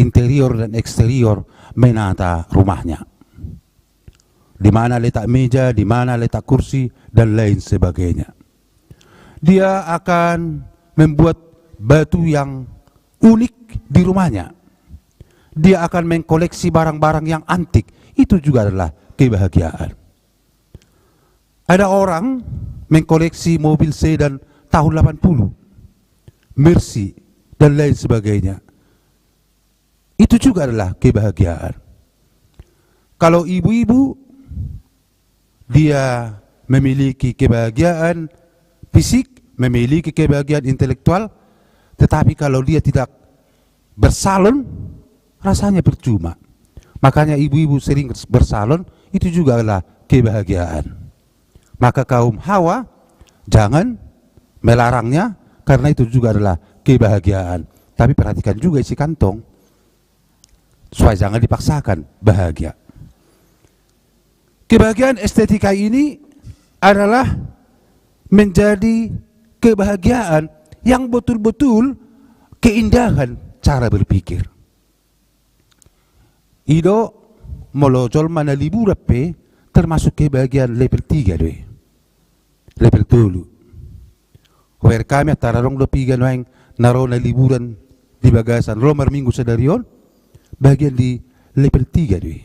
interior dan eksterior menata rumahnya. Di mana letak meja, di mana letak kursi, dan lain sebagainya. Dia akan membuat batu yang unik di rumahnya. Dia akan mengkoleksi barang-barang yang antik. Itu juga adalah kebahagiaan. Ada orang mengkoleksi mobil sedan tahun delapan puluh, Mercy, dan lain sebagainya. Itu juga adalah kebahagiaan. Kalau ibu-ibu, dia memiliki kebahagiaan fisik, memiliki kebahagiaan intelektual, tetapi kalau dia tidak bersalon, rasanya percuma. Makanya ibu-ibu sering bersalon, itu juga adalah kebahagiaan. Maka kaum hawa, jangan melarangnya, karena itu juga adalah kebahagiaan. Tapi perhatikan juga isi kantong, supaya jangan dipaksakan bahagia. Kebahagiaan estetika ini adalah menjadi kebahagiaan yang betul-betul keindahan cara berpikir. I do, molo jolma na liburan pe termasuk kebahagiaan level tiga do i. Level tolu. Hubereng hami antara adong do piga nuaeng na ro na liburan di bagasan ro marminggu sadari on, bagian di level tiga do i.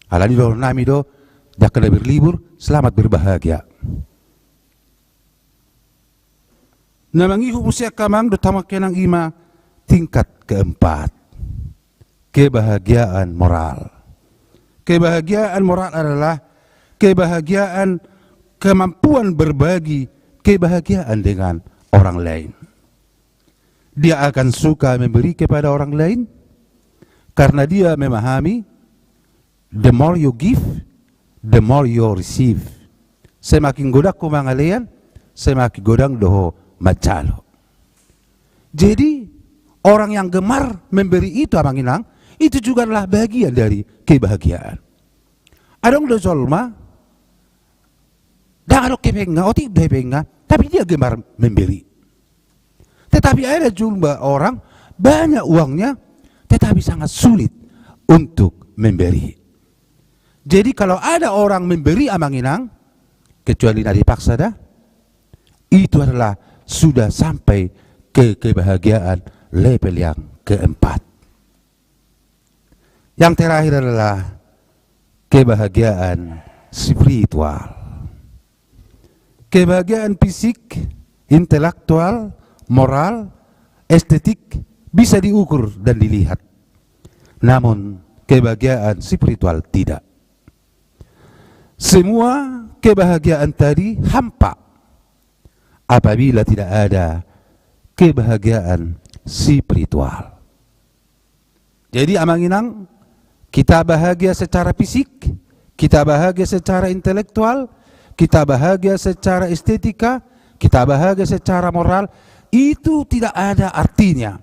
Alani dohonon nami do, di angka na berlibur, selamat berbahagia. Na mangihut muse angka amang dohot hamu angka inang, ima tingkat keempat. Kebahagiaan moral. Kebahagiaan moral adalah kebahagiaan, kemampuan berbagi kebahagiaan dengan orang lain. Dia akan suka memberi kepada orang lain karena dia memahami, the more you give, the more you receive. Semakin godang ho mangalean, semakin godang do ho manjalo. Jadi, orang yang gemar memberi itu, amang inang, itu juga adalah bagian dari kebahagiaan. Adong do jolma, ndang adong hepengna, otik do hepengna, tapi dia gemar memberi. Tetapi ada jumlah orang banyak uangnya, tetapi sangat sulit untuk memberi. Jadi kalau ada orang memberi, amang inang, kecuali na dipaksa da, itu adalah sudah sampai ke kebahagiaan level yang keempat. Yang terakhir adalah kebahagiaan spiritual. Kebahagiaan fisik, intelektual, moral, estetik bisa diukur dan dilihat. Namun, kebahagiaan spiritual tidak. Semua kebahagiaan tadi hampa apabila tidak ada kebahagiaan spiritual. Jadi, Amang Inang, kita bahagia secara fisik, kita bahagia secara intelektual, kita bahagia secara estetika, kita bahagia secara moral, itu tidak ada artinya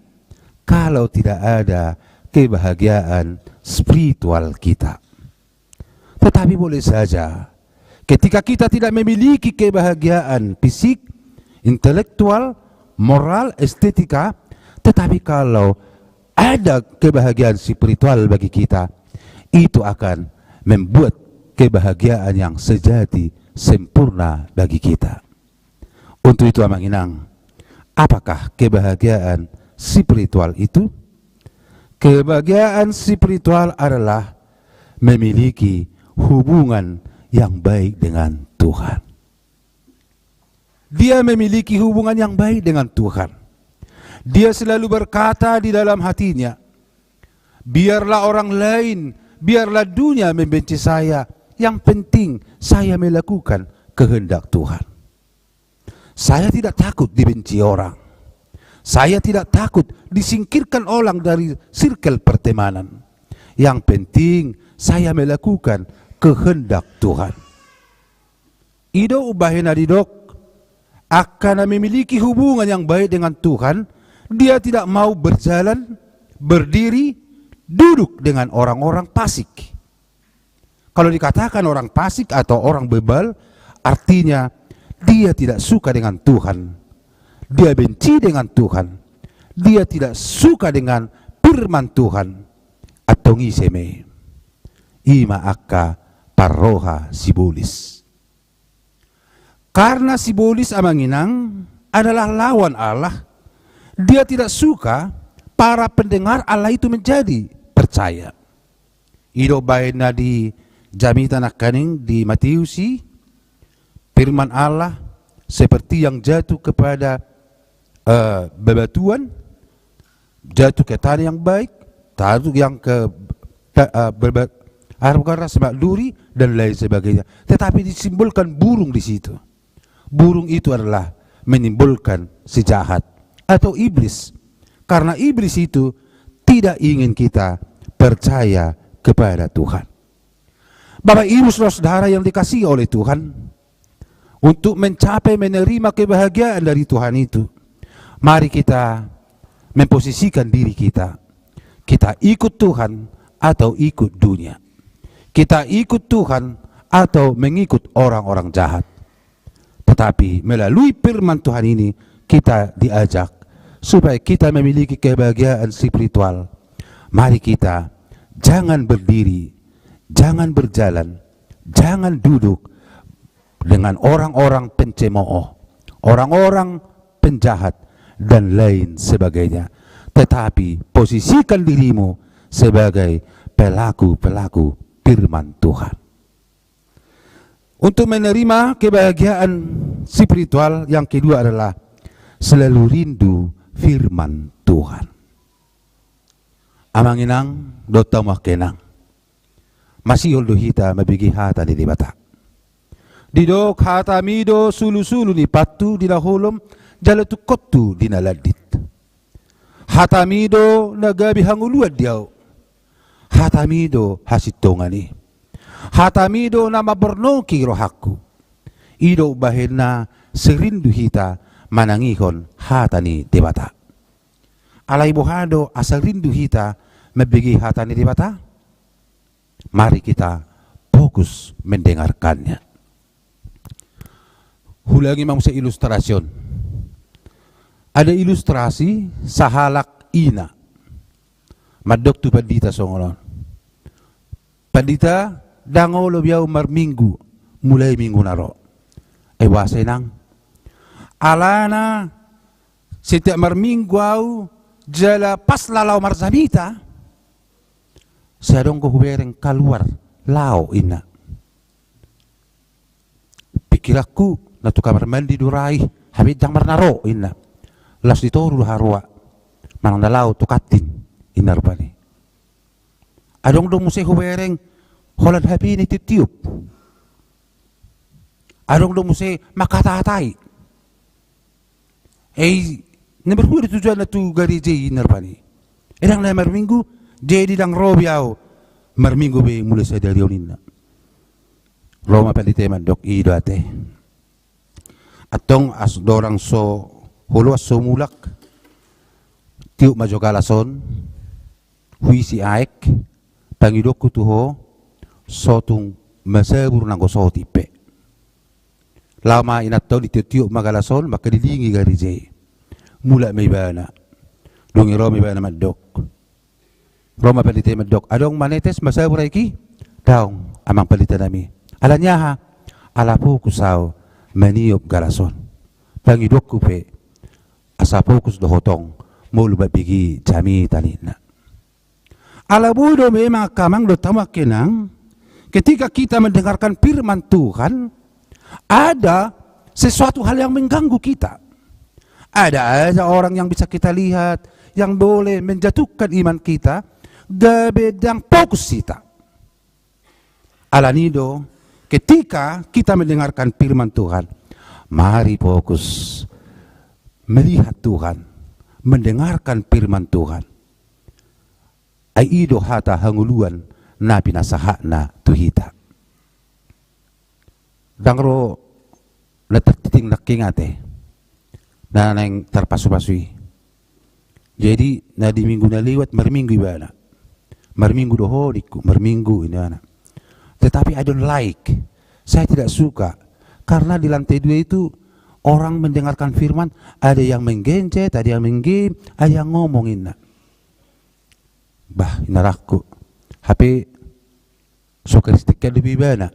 kalau tidak ada kebahagiaan spiritual kita. Tetapi boleh saja, ketika kita tidak memiliki kebahagiaan fisik, intelektual, moral, estetika, tetapi kalau ada kebahagiaan spiritual bagi kita, itu akan membuat kebahagiaan yang sejati, sempurna bagi kita. Untuk itu, Amang Inang, apakah kebahagiaan spiritual itu? Kebahagiaan spiritual adalah memiliki hubungan yang baik dengan Tuhan. Dia memiliki hubungan yang baik dengan Tuhan. Dia selalu berkata di dalam hatinya, "Biarlah orang lain, biarlah dunia membenci saya. Yang penting saya melakukan kehendak Tuhan." Saya tidak takut dibenci orang. Saya tidak takut disingkirkan orang dari circle pertemanan. Yang penting saya melakukan kehendak Tuhan. I do umbahen na didok, angka na memiliki hubungan yang baik dengan Tuhan, dia tidak mau berjalan, berdiri, duduk dengan orang-orang fasik. Kalau dikatakan orang fasik atau orang bebal, artinya dia tidak suka dengan Tuhan. Dia benci dengan Tuhan. Dia tidak suka dengan firman Tuhan. Antong ise ma i? I ma angka parroha sibolis. Karena sibolis, Amang Inang, adalah lawan Allah, dia tidak suka para pendengar Allah itu menjadi percaya. I do baen na di jamita nangkaning di Matius i, firman Allah seperti yang jatuh kepada, eh, bebatuan, jatuh ke tanah yang baik, jatuh yang ke ta-, eh, berba-, arah bukan rasa mak duri, dan lain sebagainya. Tetapi disimbolkan burung di situ. Burung itu adalah menimbulkan si jahat atau iblis. Karena iblis itu tidak ingin kita percaya kepada Tuhan. Bapak Ibu Saudara-saudara yang dikasihi oleh Tuhan, untuk mencapai menerima kebahagiaan dari Tuhan itu, mari kita memposisikan diri kita. Kita ikut Tuhan atau ikut dunia. Kita ikut Tuhan atau mengikut orang-orang jahat. Tetapi melalui firman Tuhan ini, kita diajak supaya kita memiliki kebahagiaan spiritual. Mari kita jangan berdiri, jangan berjalan, jangan duduk dengan orang-orang pencemooh, orang-orang penjahat, dan lain sebagainya. Tetapi posisikan dirimu sebagai pelaku-pelaku firman Tuhan. Untuk menerima kebahagiaan spiritual yang kedua adalah selalu rindu firman Tuhan. Amang inang dohot hamu angka inang, masihol do hita mambege hata ni Debata. Didok, hatami do sulusulu ni pathu di na holom, jala tungkothu di na landit. Hatami do na gabe hangoluan di ahu. Hatami do hasintongan i. Hatami do na mamborngkhi rohangku. I do umbahen na sai rindu hita manangihon hata ni Debata. Alai boha do asa rindu hita mambege hata ni Debata? Mari kita fokus mendengarkannya. Huulangi ma muse ilustrasi on. Ada ilustrasi sahalak ina mandok tu pandita songon on. Pandita, ndang olo be ahu marminggu mulai minggu na ro. Ai boasa inang? Alana setiap marminggu ahu, Jala pas laho marjamita, sai adong do hubereng kaluar, laho inna. Pikiranku na tu kamar mandi do ra i, hape ndang marna ro inna. Laos di toru do haroa, manang na laho tu kantin inna rupani. Adong do muse hubereng holan H P-na i tiop-tiop. Adong do muse manghata-hatai. Ai na marhua do tujuanna tu gareja i inna rupani. Ai ndang na marminggu, jadi ndang ro be ahu marminggu be mulai sadari on inna. Ro ma pandita i mandok, i do ate. Antong as dorang so, olo as so mulak, tiop ma jo galas on, huisi aek, pangidoanku tu ho, so tung masabur nanggo sotik pe. Laho ma inanta on, ditiop-tiop ma galas on, mangkalilingi gareja i. Mulak ma ibana. Dung i ro ma ibana mandok. Ro ma pandita i mandok, adong manetes masabur aek i? Daong, amang pandita nami. Ala ni aha? Ala fokus ahu maniop galas on. Pangidoanku pe, asa fokus do ho tong, molo mambege jamita ninna. Ala boi do memang angka amang dohot hamu angka inang, ketika kita mendengarkan firman Tuhan, ada sesuatu hal yang mengganggu kita. Ada aja orang yang bisa kita lihat, yang boleh menjatuhkan iman kita, gabe ndang fokus hita. Ala ni do, ketika kita mendengarkan firman Tuhan, mari fokus melihat Tuhan, mendengarkan firman Tuhan. Ai i do hata hangoluan na pinasahatna tu hita. Ndang ro na tartitik nangkin ate, na naeng tarpasu-pasu i. Jadi na di minggu na lewat marminggu ibana. Marminggu do ho ningku, marminggu ibana. Tetapi I don't like, saya tidak suka. Karena di lantai dua itu orang mendengarkan firman, ada yang menggenjot, ada yang menggame, ada yang ngomong inna. Bah, inarangku. Hape so Kristen kan dope ibana.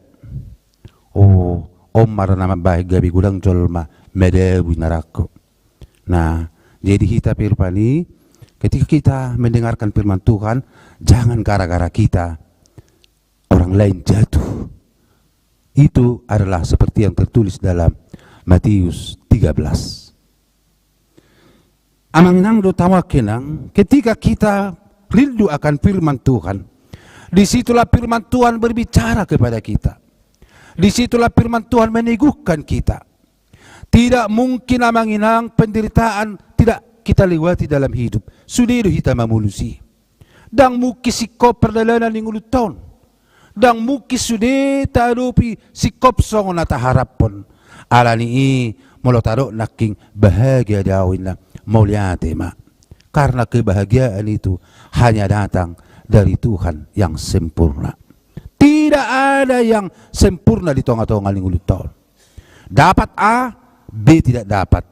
Oh, on ma ra na mambahen gabe godang jolma madabu inarangku. Nah, jadi hita pe rupani, ketika kita mendengarkan firman Tuhan, jangan gara-gara kita orang lain jatuh. Itu adalah seperti yang tertulis dalam Matius tiga belas. Amang inang dohot hamu angka inang, ketika kita rindu akan firman Tuhan, di situlah firman Tuhan berbicara kepada kita. Di situlah firman Tuhan meneguhkan kita. Tidak mungkin amang inang penderitaan tidak kita lewati dalam hidup. Sude do hita mamolus i. Ndang mungkin singkop pardalanan ni ngolunta on. Ndang mungkin sude taadopi singkop songon na taharaphon. Ala ni i molo tadok nangkin bahagia do ahu inna, mauliate ma. Karena kebahagiaan itu hanya datang dari Tuhan yang sempurna. Tidak ada yang sempurna di tonga-tonga ni ngolunta on. Dapat A, B tidak dapat.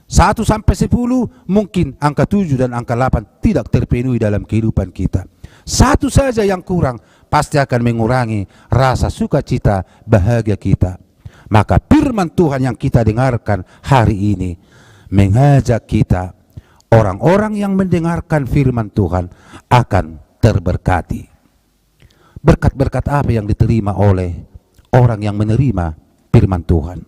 Satu sampai sepuluh, mungkin angka tujuh dan angka delapan tidak terpenuhi dalam kehidupan kita. Satu saja yang kurang, pasti akan mengurangi rasa sukacita, bahagia kita. Maka firman Tuhan yang kita dengarkan hari ini mengajak kita, orang-orang yang mendengarkan firman Tuhan akan terberkati. Berkat-berkat apa yang diterima oleh orang yang menerima firman Tuhan?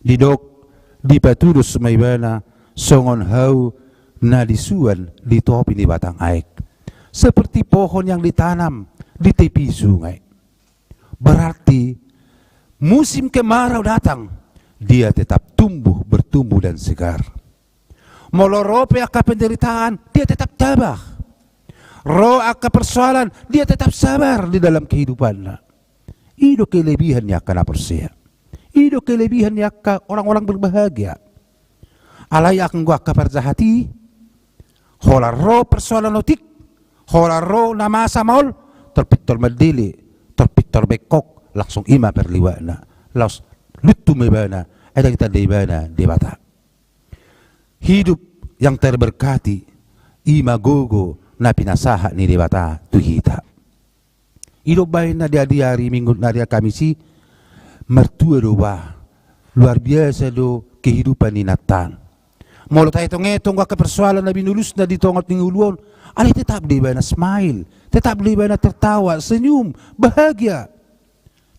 Didok, dipatudos ma ibana songon hau na disuan di topi ni batang aek, seperti pohon yang ditanam di tepi sungai. Berarti musim kemarau datang, dia tetap tumbuh, bertumbuh dan segar. Molo ro pe angka penderitaan, dia tetap tabah. Ro angka persoalan, dia tetap sabar di dalam kehidupanna. I do kelebihan ni angka na porsea. I do kelebihan ni angka orang-orang berbahagia. Alai anggo angka parjahat i, holan ro persoalan otik, holan ro na masa maol, tor pintor mandele, tor pintor bengkok, langsung i ma parliwatna. Laos luntu ma ibana, ai ndang ditanda ibana Debata. Hidup yang terberkati, i ma gogo na pinasahat ni Debata tu hita. I do umbahen na di ari Minggu, na di ari Kamis i, martua do ba, luar biasa do kehidupan ni inanta on. Molo taetong-etong angka persoalan na binulusna di tonga ni ngolu on, alai tetap do ibana smile, tetap do ibana tertawa, senyum, bahagia.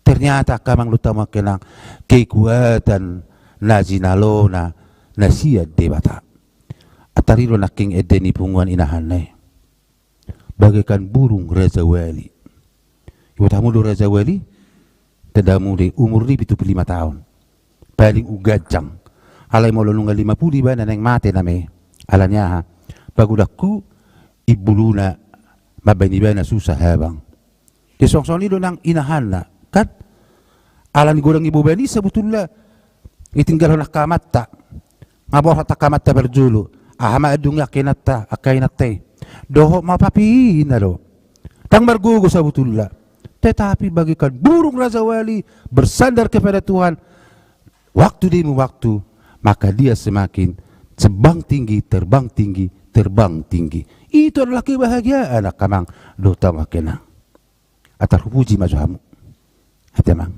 Ternyata angka amang dohot hamu angka inang, kekuatan na jinalona na sian Debata. Antar i do nangkin ende ni punguan inahanna i. Bagaikan burung rajawali. Iboto hamu do rajawali? Tanda hamu do i, umur ni pitu pulu lima taon. Paling umganjang. Alai molo nunga lima pulu ibana naeng mate nama i. Alani aha? Pagodanghu imbuluna mambaen ibana susa habang. Di songon i do nang inahanna, kan? Alani godang iboban i sabotulna, ditinggalhon angka amanta. Nga borhat angka amanta parjolo. Aha ma dung i angka inanta, angka inanta i? Dohot ma papi, ninna do. Ndang margogo sabotulna. Tetapi bagaikan burung rajawali bersandar kepada Tuhan, waktu demi waktu, maka dia semakin terbang tinggi, terbang tinggi, terbang tinggi. Itu adalah kebahagiaan, angka amang dohot hamu angka inang. Antar hupuji ma jo hamu. Ate amang.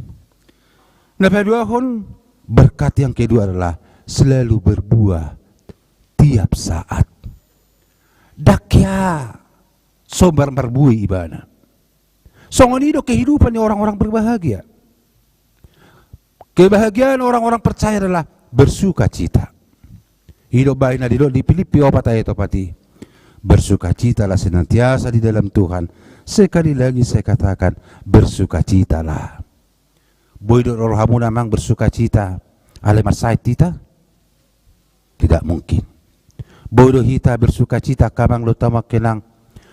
Na paduahon, berkat yang kedua adalah selalu berbuah tiap saat. Ndang hea so mar-, marbuei ibana. Songon i do kehidupan ni orang-orang berbahagia. Kebahagiaan orang-orang percaya adalah bersukacita. I do umbahen na didok di Pilippi opat ayat opat i. Bersukacitalah senantiasa di dalam Tuhan. Sekali lagi saya katakan, bersukacitalah. Boi do rohamuna amang bersukacita alai marsahit hita? Tidak mungkin. Boi do hita bersukacita angka amang dohot hamu angka inang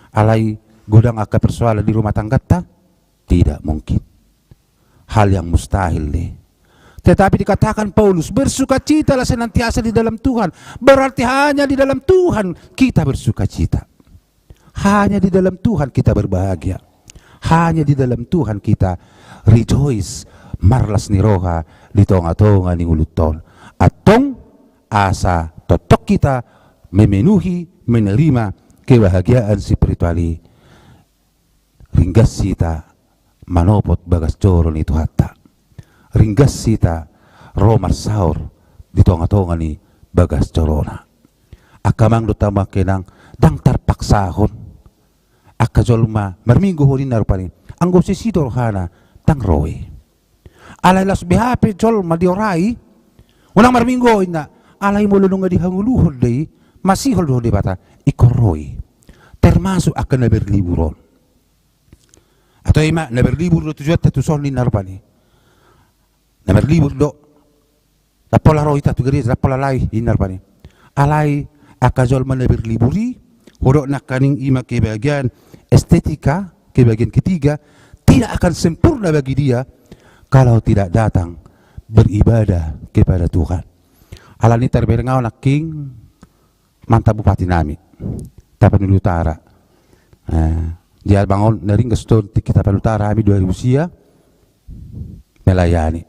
alai godang angka persoalan di rumah tangganta? Tidak mungkin. Hal yang mustahil do i. Tetapi dikatakan Paulus, bersukacitalah senantiasa di dalam Tuhan. Berarti hanya di dalam Tuhan kita bersukacita. Hanya di dalam Tuhan kita berbahagia. Hanya di dalam Tuhan kita rejoice, marlas ni roha di tonga-tonga ni ngolunta on. Antong asa tongtong hita memenuhi, menerima kebahagiaan spiritual i, ringgas hita manopot bagas joro ni Tuhanta. Ringgas hita ro marsaor di tonga-tonga ni bagas jorona. Angka amang dohot hamu angka inang, ndang tarpaksahon. Angka jolma marminggu ho ninna rupani, anggo sisi do rohana, ndang ro i. Alai laos beha pe jolma diorai, unang marminggu ho ninna, alai molo nunga dihangoluhon do i, masihol do ho Debata, ingkon ro i. Termasuk angka na berlibur on. Atau ima, na berlibur do tujuanta tuson ninna rupani. Na berlibur do. Ndang pola ro hita tu gereja, ndang pola lae, ninna rupani. Alai angka jolma na berlibur i, hudok nangkaning ima kebahagiaan estetika, kebahagiaan ketiga, tidak akan sempurna bagi dia kalau tidak datang beribadah kepada Tuhan. Alani tarbereng ahu nangkin mantan bupati nami Tapanuli Utara. Eh, di abang on na ringgas do tingki Tapanuli Utara hami dua ribu sia melayani.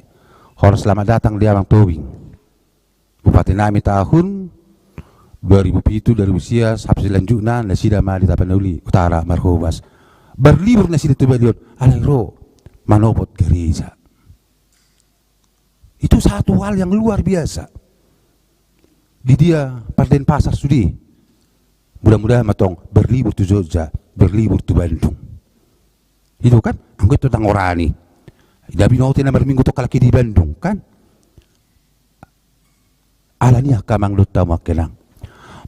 Horas selamat datang di abang Tobing. Bupati nami tahun dua ribu pitu, dua ribu sia, sampe selanjutna nasida ma di Tapanuli Utara marhobas. Berlibur nasida tu Balion, alai ro manopot gereja. Itu satu hal yang luar biasa. Di dia par Denpasar sude. Mudah-mudahan ma tong berlibur tu Jogja, berlibur tu Bandung. Itu kan, anggo itu ndang orani. Nda binoto na marminggu tong halak i di Bandung, kan? Alani i angka amang dohot hamu angka inang,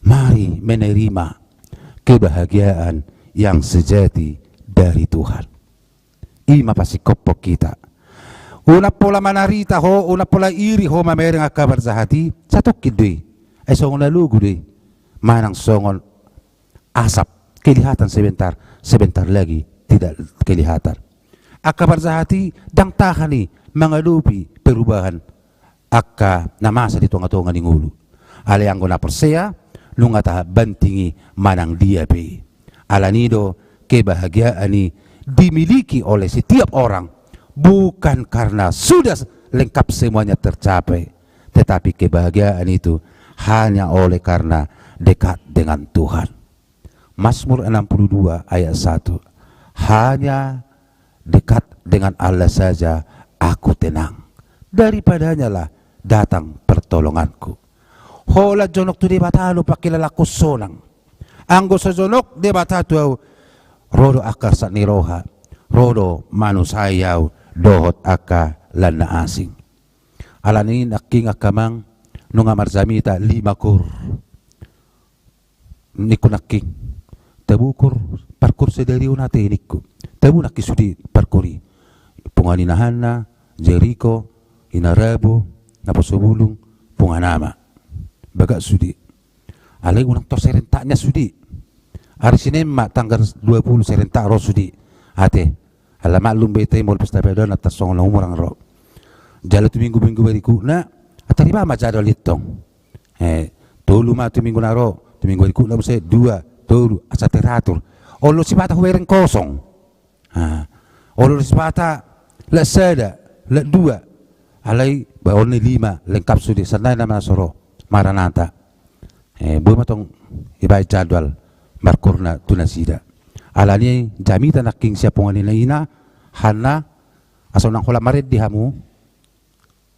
mari menerima kebahagiaan yang sejati dari Tuhan. I ma pasingkophon hita. Unang pola manarita ho, unang pola iri ho mamereng angka parjahat i, satongkin do i. Ai songon alogo do i. Manang songon asap, kelihatan sebentar, sebentar lagi tidak kelihatan. Angka parjahat i ndang tahan i mangadopi perubahan angka na masa di tonga-tonga ni ngolu. Alai anggo na porsea, nunga tahan banting i manang dia pe i. Alani i do kebahagiaan i dimiliki oleh setiap orang, bukan karena sudah lengkap semuanya tercapai, tetapi kebahagiaan itu hanya oleh karena dekat dengan Tuhan. Mazmur enam puluh dua ayat satu. Hanya dekat dengan Allah saja aku tenang. Daripadanyalah datang pertolonganku. Holan jonok tu Debata do pangkilalaan sonang. Anggo so jonok Debata tu ahu, ro do angka arsat ni roha, ro do manusai ahu dohot angka lan na asing. Alani i nangkin angka amang, nunga marjamita lima kur. Ningku nangkin, tabu kur, parkur sadari on ate ningku. Tabu nangkin sude parkur i. Punguan Ina Hanna, Jeriko, Ina Rabo, Naposobulung, Punguan Ama. Bagak sude. Alai unang tor serentak nian sude. Ari Senen ma tanggal dua puluh serentak ro sude. Ate. Ala maklum be hita i molo pesta perdana tarsongon na umurang ro. Jala tu minggu-minggu berikutna, atar iba ma jadwal i tong. Eh, tolu ma tu minggu na ro, tu minggu berikutna muse dua, tolu, asa teratur. Olo sipata hubereng kosong. Ah, olo sipata lak sada, lak dua. Alai baon ni lima, lengkap sude, sandai nama na so ro, Maranata. Eh, boi ma tong ibaen jadwal markurna tu nasida. Alani i jamita nangkin sian Punguan Ina, Ina Hanna, asa unang holan marende hamu.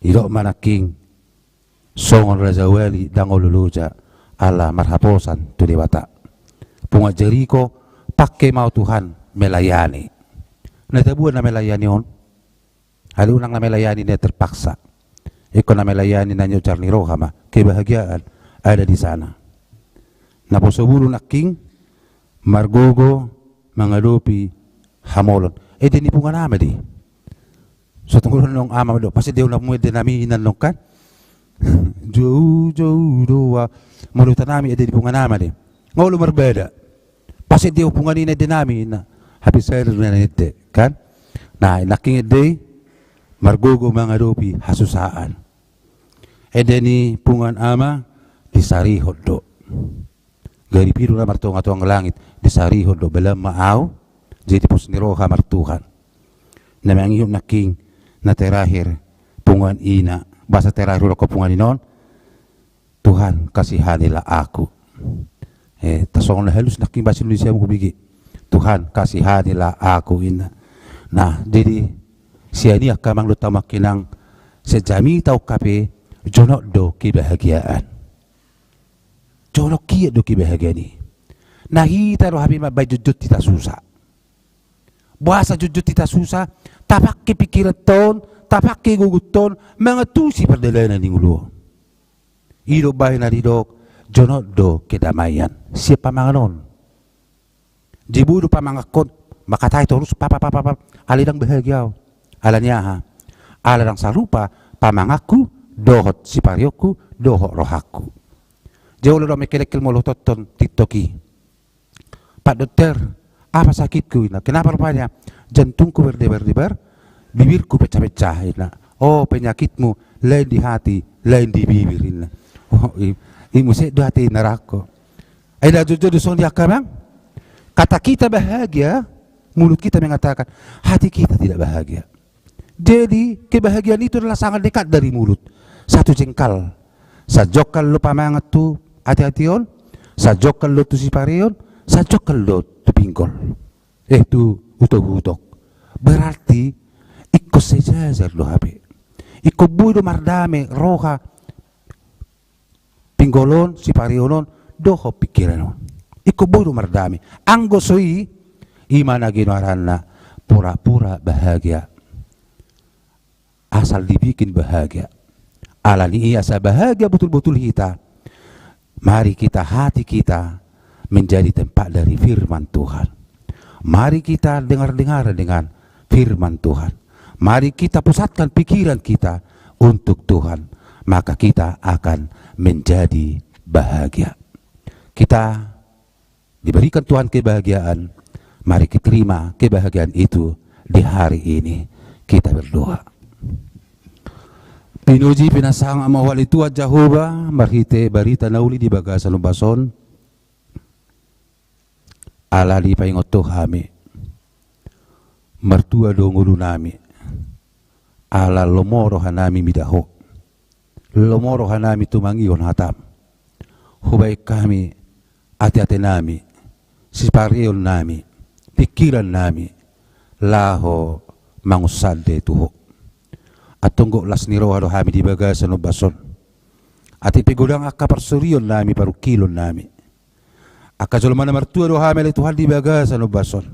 Didok ma nangkin songon rajawali ndang olo loja ala marhaposan tu Debata. Punguan Jeriko, pangke ma Ho Tuhan melayani. Na tabuan na melayani on. Alai unang na melayani na terpaksa. Ingkon na melayani na niojar ni roha ma, kebahagiaan ada di sana. Naposobulung nangkin margogo mangadopi hamolon. Ende ni Punguan Ama do i. So tung ro nang Ama do, pasendeon hamu ende nami inna nangkin. Jou, jou, doa. Molo huta nami ende ni Punguan Ama do i. Nga olo marbada. Pasendeon Punguan Ina ende nami inna. Hape sada do na ende, kan? Nah, nangkin ende i margogo mangadopi hasusaan. Ende ni Punguan Ama disarihon do. Gari piru na martonga-tonga langit disarihon do, belam ma ahu, jadi pos ni roha martuhan. Na mangihut nangkin, na terakhir Punguan Ina, bahasa terakhir udah ke Punguan Ina on, Tuhan, kasihanilah aku. Eh, tarsongon na halus nangkin bahasa Indonesia mungkin bigi. Tuhan, kasihanilah aku inna. Nah, jadi sian i angka amang dohot hamu angka inang, sian jamita on hape jonok do kebahagiaan. Jonok hian do kebahagiaan i. Na hita do hape mambaen jotjot hita susa. Boasa jotjot hita susa, tapangke pingkiranta on, tapangke gogonta on, mangantusi pardalanan ni ngolu on. I do bahen na didok, jonok do kedamaian. Sian pamangan on. Jadi boi do pamanganhon, mangkatai torus, pap, pap, pap, pap, alai ndang bahagia ahu. Alani aha? Ala ndang sarupa pamanganku, dohot sipareonku, dohot rohangku. Jadi olo do mengkelengkel molo hutonton TikTok i. Pak dokter, apa sakitku inna? Kenapa rupanya jantungku berdebar-debar, bibirku pecah-pecah inna. Oh, penyakitmu lain di hati, lain di bibir inna. Oh, i, i muse do hati inna rangko. Ai na jotjot do songon i angka amang. Kata kita bahagia, mulut kita mengatakan, hati kita tidak bahagia. Jadi kebahagiaan itu adalah sangat dekat dari mulut. Satu jengkal. Sajongkal do pamangan tu ate-ate on, sajongkal do tu sipareon, sajongkal do tu pinggol. Eh, tu utok-utok. Berarti ingkon sejajar do hape. Ingkon boi do mardame roha pinggol on, sipareon on, dohot pingkiran on. Ingkon boi do mardame. Anggo so i, i ma na ginoaranna pura-pura bahagia. Asal dibikin bahagia. Alani i asa bahagia botul-botul hita. Mari kita, hati kita menjadi tempat dari firman Tuhan. Mari kita dengar-dengar dengan firman Tuhan. Mari kita pusatkan pikiran kita untuk Tuhan, maka kita akan menjadi bahagia. Kita diberikan Tuhan kebahagiaan, mari kita terima kebahagiaan itu di hari ini. Kita berdoa. Pinuji, pinasangap ma Ho ale Tuhan Jahowa, marhite barita na uli di bagasan ombas on. Ala dipaingot Ho hami. Martua do ngolunami. Ala lomo rohanami mida Ho. Lomo rohanami tumangihon hatam. Hubaen hami ate-atenami, sipareonnami, pingkirannami, laho mangunsande tu Ho. Antong gok las ni roha do hami di bagasan ombas on. Atik pe godang angka parsorionnami, parungkilonnami, angka jolma na martua do hami ale Tuhan di bagasan ombas on.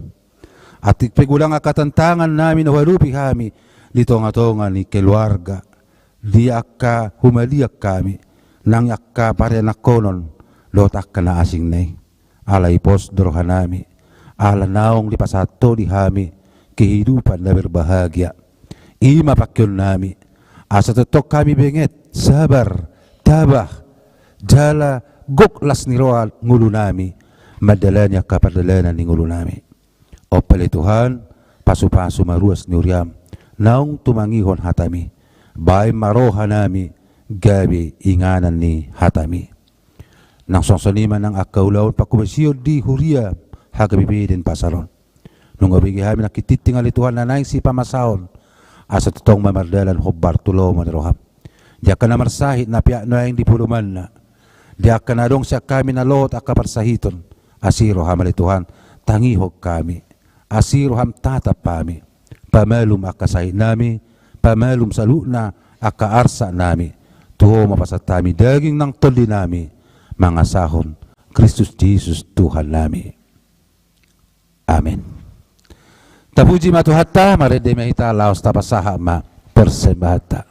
Atik pe godang angka tantangannami na huadopi hami di tongatonga ni keluarga, di angka humaliang hami nang angka parianakhonon dohot angka na asing na i. Alai pos do rohanami ala naung dipasahat Ho di hami kehidupan na berbahagia. I ma pangkeonnami, asa tongtong hami benget, sabar, tabah, jala gok las ni roha ngolunami mandalani angka pardalanan ni ngolunami. On pe ale Tuhan, pasupasu ma ruas ni huriam naung tumangihon hatami. Baen ma rohanami gabe inganan ni hatami. Nang songon i ma nang angka ulaon pangkobasion di huria H K B P Denpasar on. Nunga hubege hami nangkin tingting ale Tuhan na naeng sipamasaon, asa tongtong ma mardalan hombar tu lomo ni roham. Di angka na marsahit na peak nuaeng di podomanna, di angka na adong sian hami na lot angka parsahiton, asi roham ale Tuhan, tangihon hami. Asi roham, tatap hami. Pamalum angka sahitnami, pamalum saluhutna angka arsaknami. Tu Ho ma pasahat hami daging nang tondinami, mangasahon Kristus Jesus Tuhannami. Amen. Tapuji ma Tuhanta, marende ma hita laos tapasahat ma persembahanta.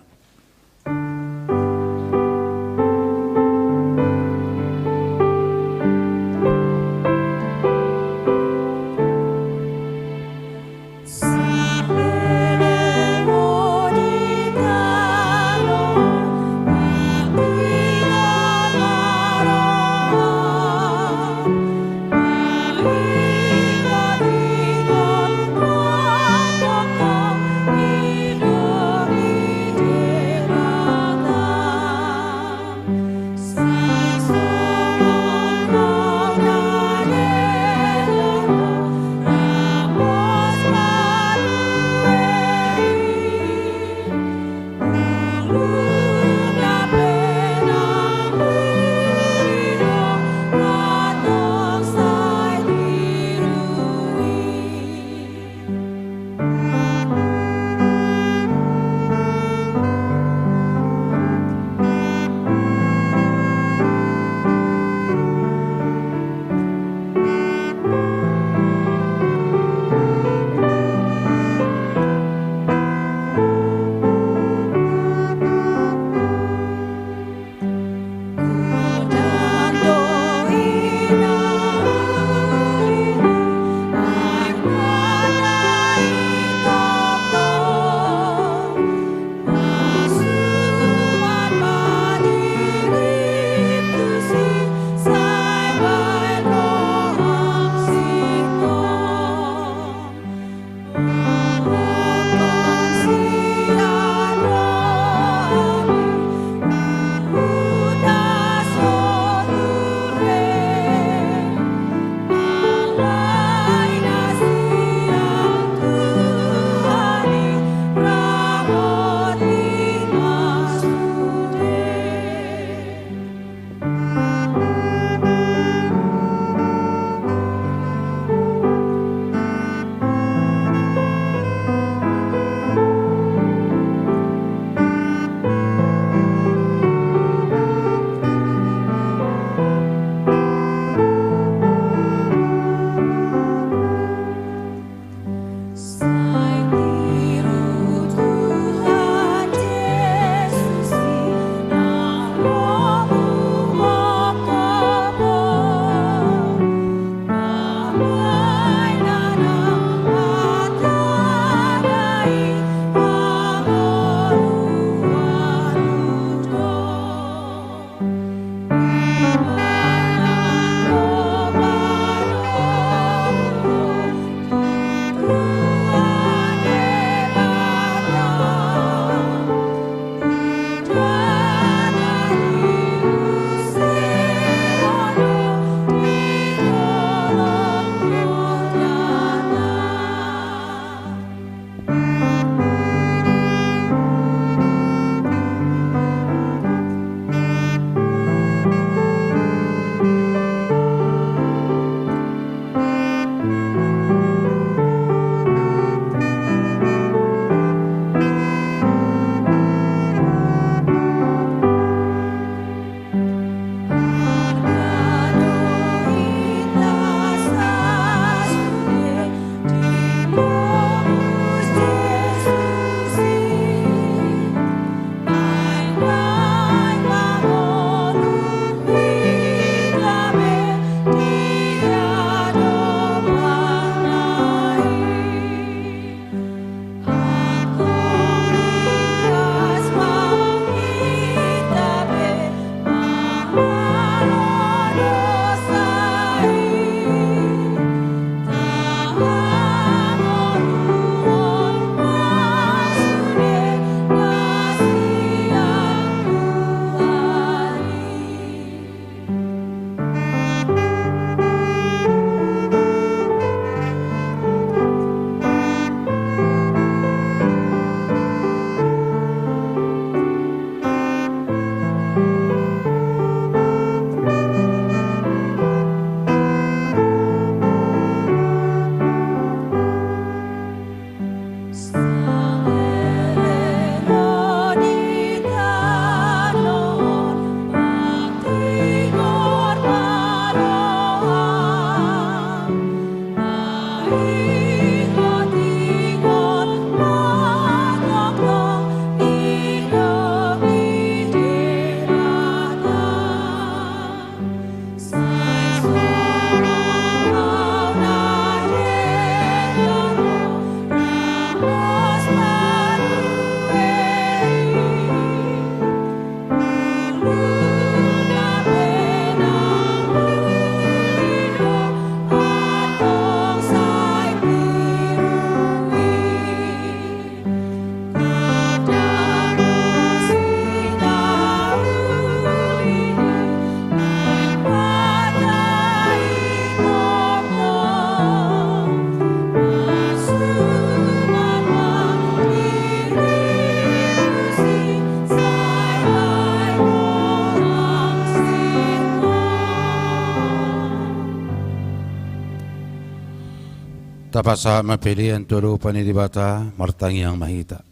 Tapasahat ma pelean tu adopan ni Debata, martangiang ma hita.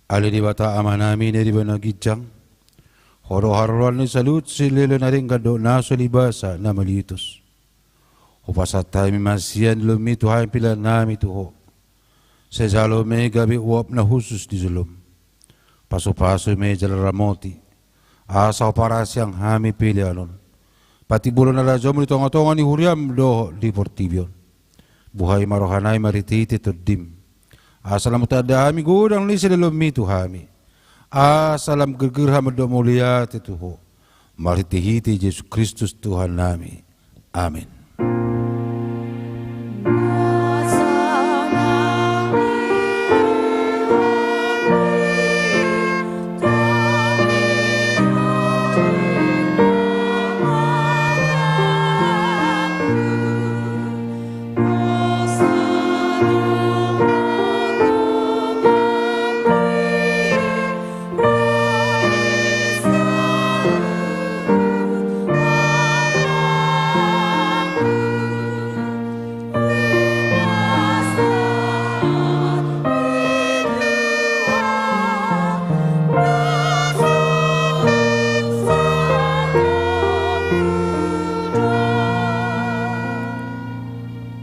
Ale Debata Amanami na di banua ginjang, Ho do haroroan ni saluhut silehilehon na denggan dohot na so libasa na maliutus. Hupasahat hami ma sian joloMi tu hami peleannami tu Ho. Sai jalo ma i gabe uap na hushus di joloM. Pasupasu ma i jala ramoti, asa huparasiang hami pelean on, patimbulhon na rajaonMu di tongatonga ni huriaM dohot di portibi on. Buhai ma rohanami marhitehite TondiM, asa lam hutanda hami godang ni silehilehonMi tu hami, asa lam girgir hami mandok mauliate tu Ho, marhitehite Jesus Kristus Tuhannami. Amen.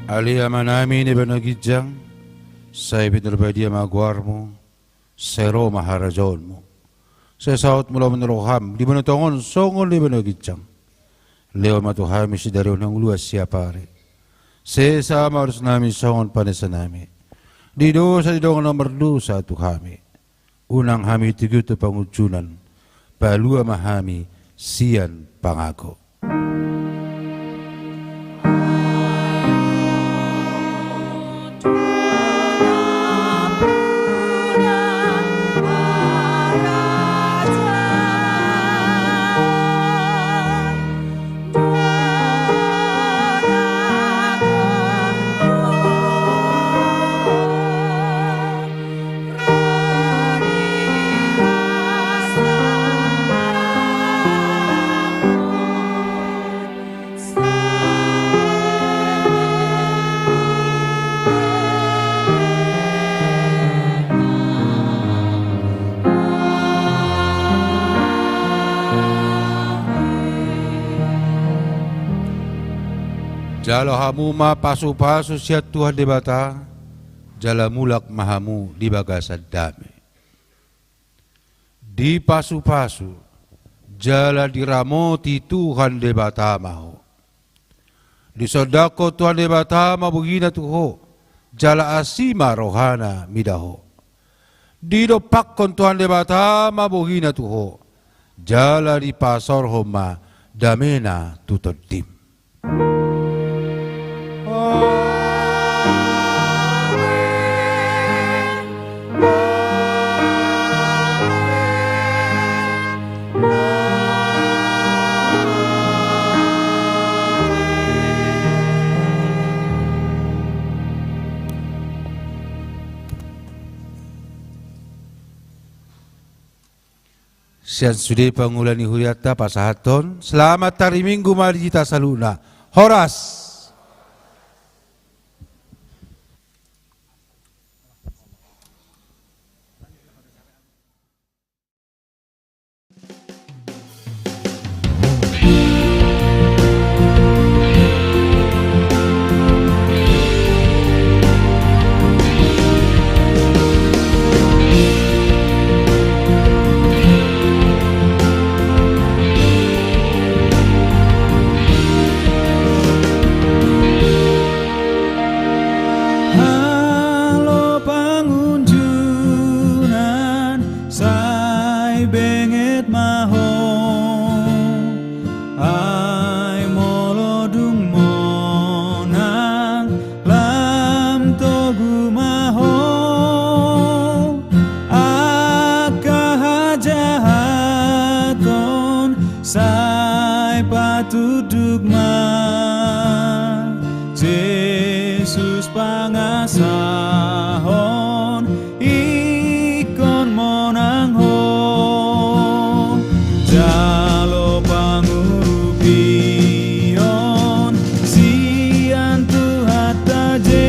Ale Amanami na di banua ginjang, sai pinarbadia ma goarMu, sai ro ma harajaonMu, sai saut ma lomo ni rohaM di banua tonga on songon na di banua ginjang. Lehon ma tu hami sadari on hangoluan siapari. Sesa ma hadosanami songon panesanami di dosa ni dongan na mardosa tu hami. Unang hami togihon tu pangunjunan, palua ma hami sian pangago. Jalo hamu ma pasupasu sian Tuhan Debata, jala mulak ma hamu di bagasan dame. Dipasupasu jala diramoti Tuhan Debata ma ho. Disondangkon Tuhan Debata ma bohina tu ho, jala asi ma rohana mida ho. Didompakkon Tuhan Debata ma bohina tu ho, jala dipasaorhon ma damena tu tondim. Sian sude pangula ni hurianta pasahathon selamat hari Minggu ma di hita saluhutna. Horas. Halo pangunjunan, sai benget ma ho. Ai molo dung monang, lam togu ma ho. Angka hajahaton sai patunduk ma. Jesus pangasahon, ingkon monang ho. Jalo pangurupion sian Tuhanta Je-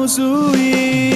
musu i.